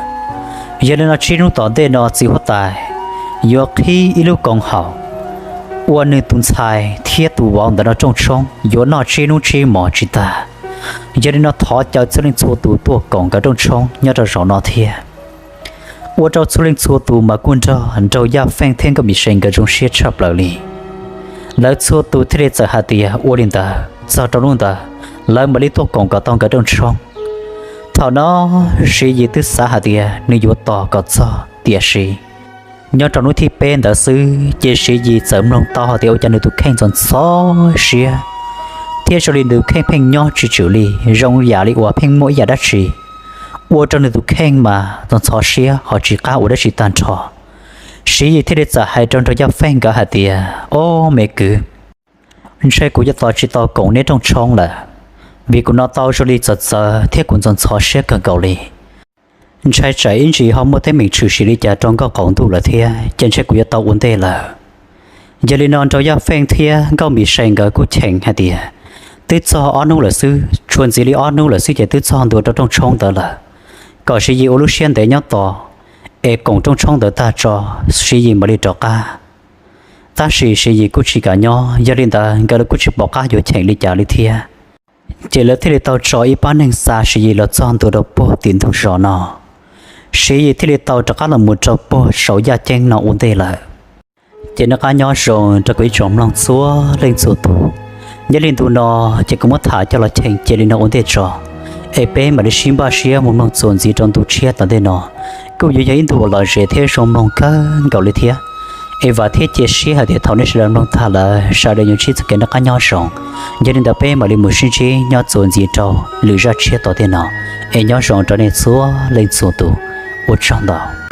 Yog li no tsib hnub tom ntej no txiv huab tais yuav qhib ib lub koom haum ua nws tus ntxhais thiab tus vauv ntawm no rooj tshoob yuav noj tsib hnub tsib hmos tsis tag. Yog li no thov caw txhua leej txhua tus tuaj koom nkawd rooj tshoob nyob rau zaum no thiab. Ua rau txhua leej txhua tus mas kuj nrog Nraug Yaj Feej thiab Nkauj Mim See nkawd zoo siab tshaj plaws li. Lawv txhua tus thiaj li txawm hais tias ua li ntawd, txog rau hnub ntawd lawv mam li tuaj koom kom tau nkawd rooj tshoob. Thaum no Siv Yis twb xav hais tias nws yuav tos kom txog, tiam sis nyob rau hnub thib peb ntawd xwb ces Siv Yis txawm mloog tau hais tias ua cas nws tus kheej ntxhov ntxhov siab thiab zoo li nws tus kheej pheej nyob tsis tswm li, zoo yam li uas pheej muaj ib yam dab tsi ua rau nws tus kheej mas ntxhov ntxhov siab ho tsis qab ua dab tsi tag nrho. Siv Yis thiaj li txawm hais rau Nraug Yaj Feej nkawd hais tias, Ob me kwv, ntshe kuv yuav tos tsis tau koom neb rooj tshoob lawm, vim kuv hnov tau zoo li txawv txawv thiab kuv ntxhov ntxhov siab kawg nkaus li. Ntshai tsam ib ntsis ho muaj teeb meem tshwm sim li cas rau nkauj qaum ntuj lawm thiab ces ntshe kuv yuav tau ua ntej lawm. Yog li no Nraug Yaj Feej thiab Nkauj Mim See nkawd kuj cheem hais tias twb txog ob hnub lawm xwb, tshuav ntxiv li ob hnub lawm xwb ces twb txog ntua rau rooj tshoob ntawd lawm, kom Siv Yis ua lub siab ntev nyob tos, es koom rooj tshoob ntawd tag tso, Siv Yis mam li rov qab. Tab sis Siv Yis kuj tsis kam nyob, yog li ntawd nkawd kuj tsis pom qab yuav cheem li cas li thiab. Ces lawv thiaj li tau tso ib pab neeg xa Siv Yis los txog ntua rau puag tim ntug zos no. Siv Yis thiaj li tau rov qab los mus rau puag saum yaj ceeb no ua ntej lawm. Ces noj qab nyob zoo rau kuv ib tsoom mloog txhua leej txhua tus. Nyob li ntu no ces kuv muab tham coj los cheem cia li no ua ntej tso, es peb mam li sib npaj siab mus mloog txuas ntxiv rau ntu tshiab tom ntej no. Kuj yuav yog ib ntu uas lom zem thiab zoo mloog kawg nkaus li thiab. Es vam thiab cia siab hais tias thaum nej sawv daws mloog tag lawm sawv daws yuav ntsib txoj kev noj qab nyob zoo. Yog li ntawd peb mam li mus sib ntsib nyob txuas ntxiv rau lwm zaj tshiab tom ntej no. Es nyob zoo rau nej txhua leej txhua tus, ua tsaug ntau.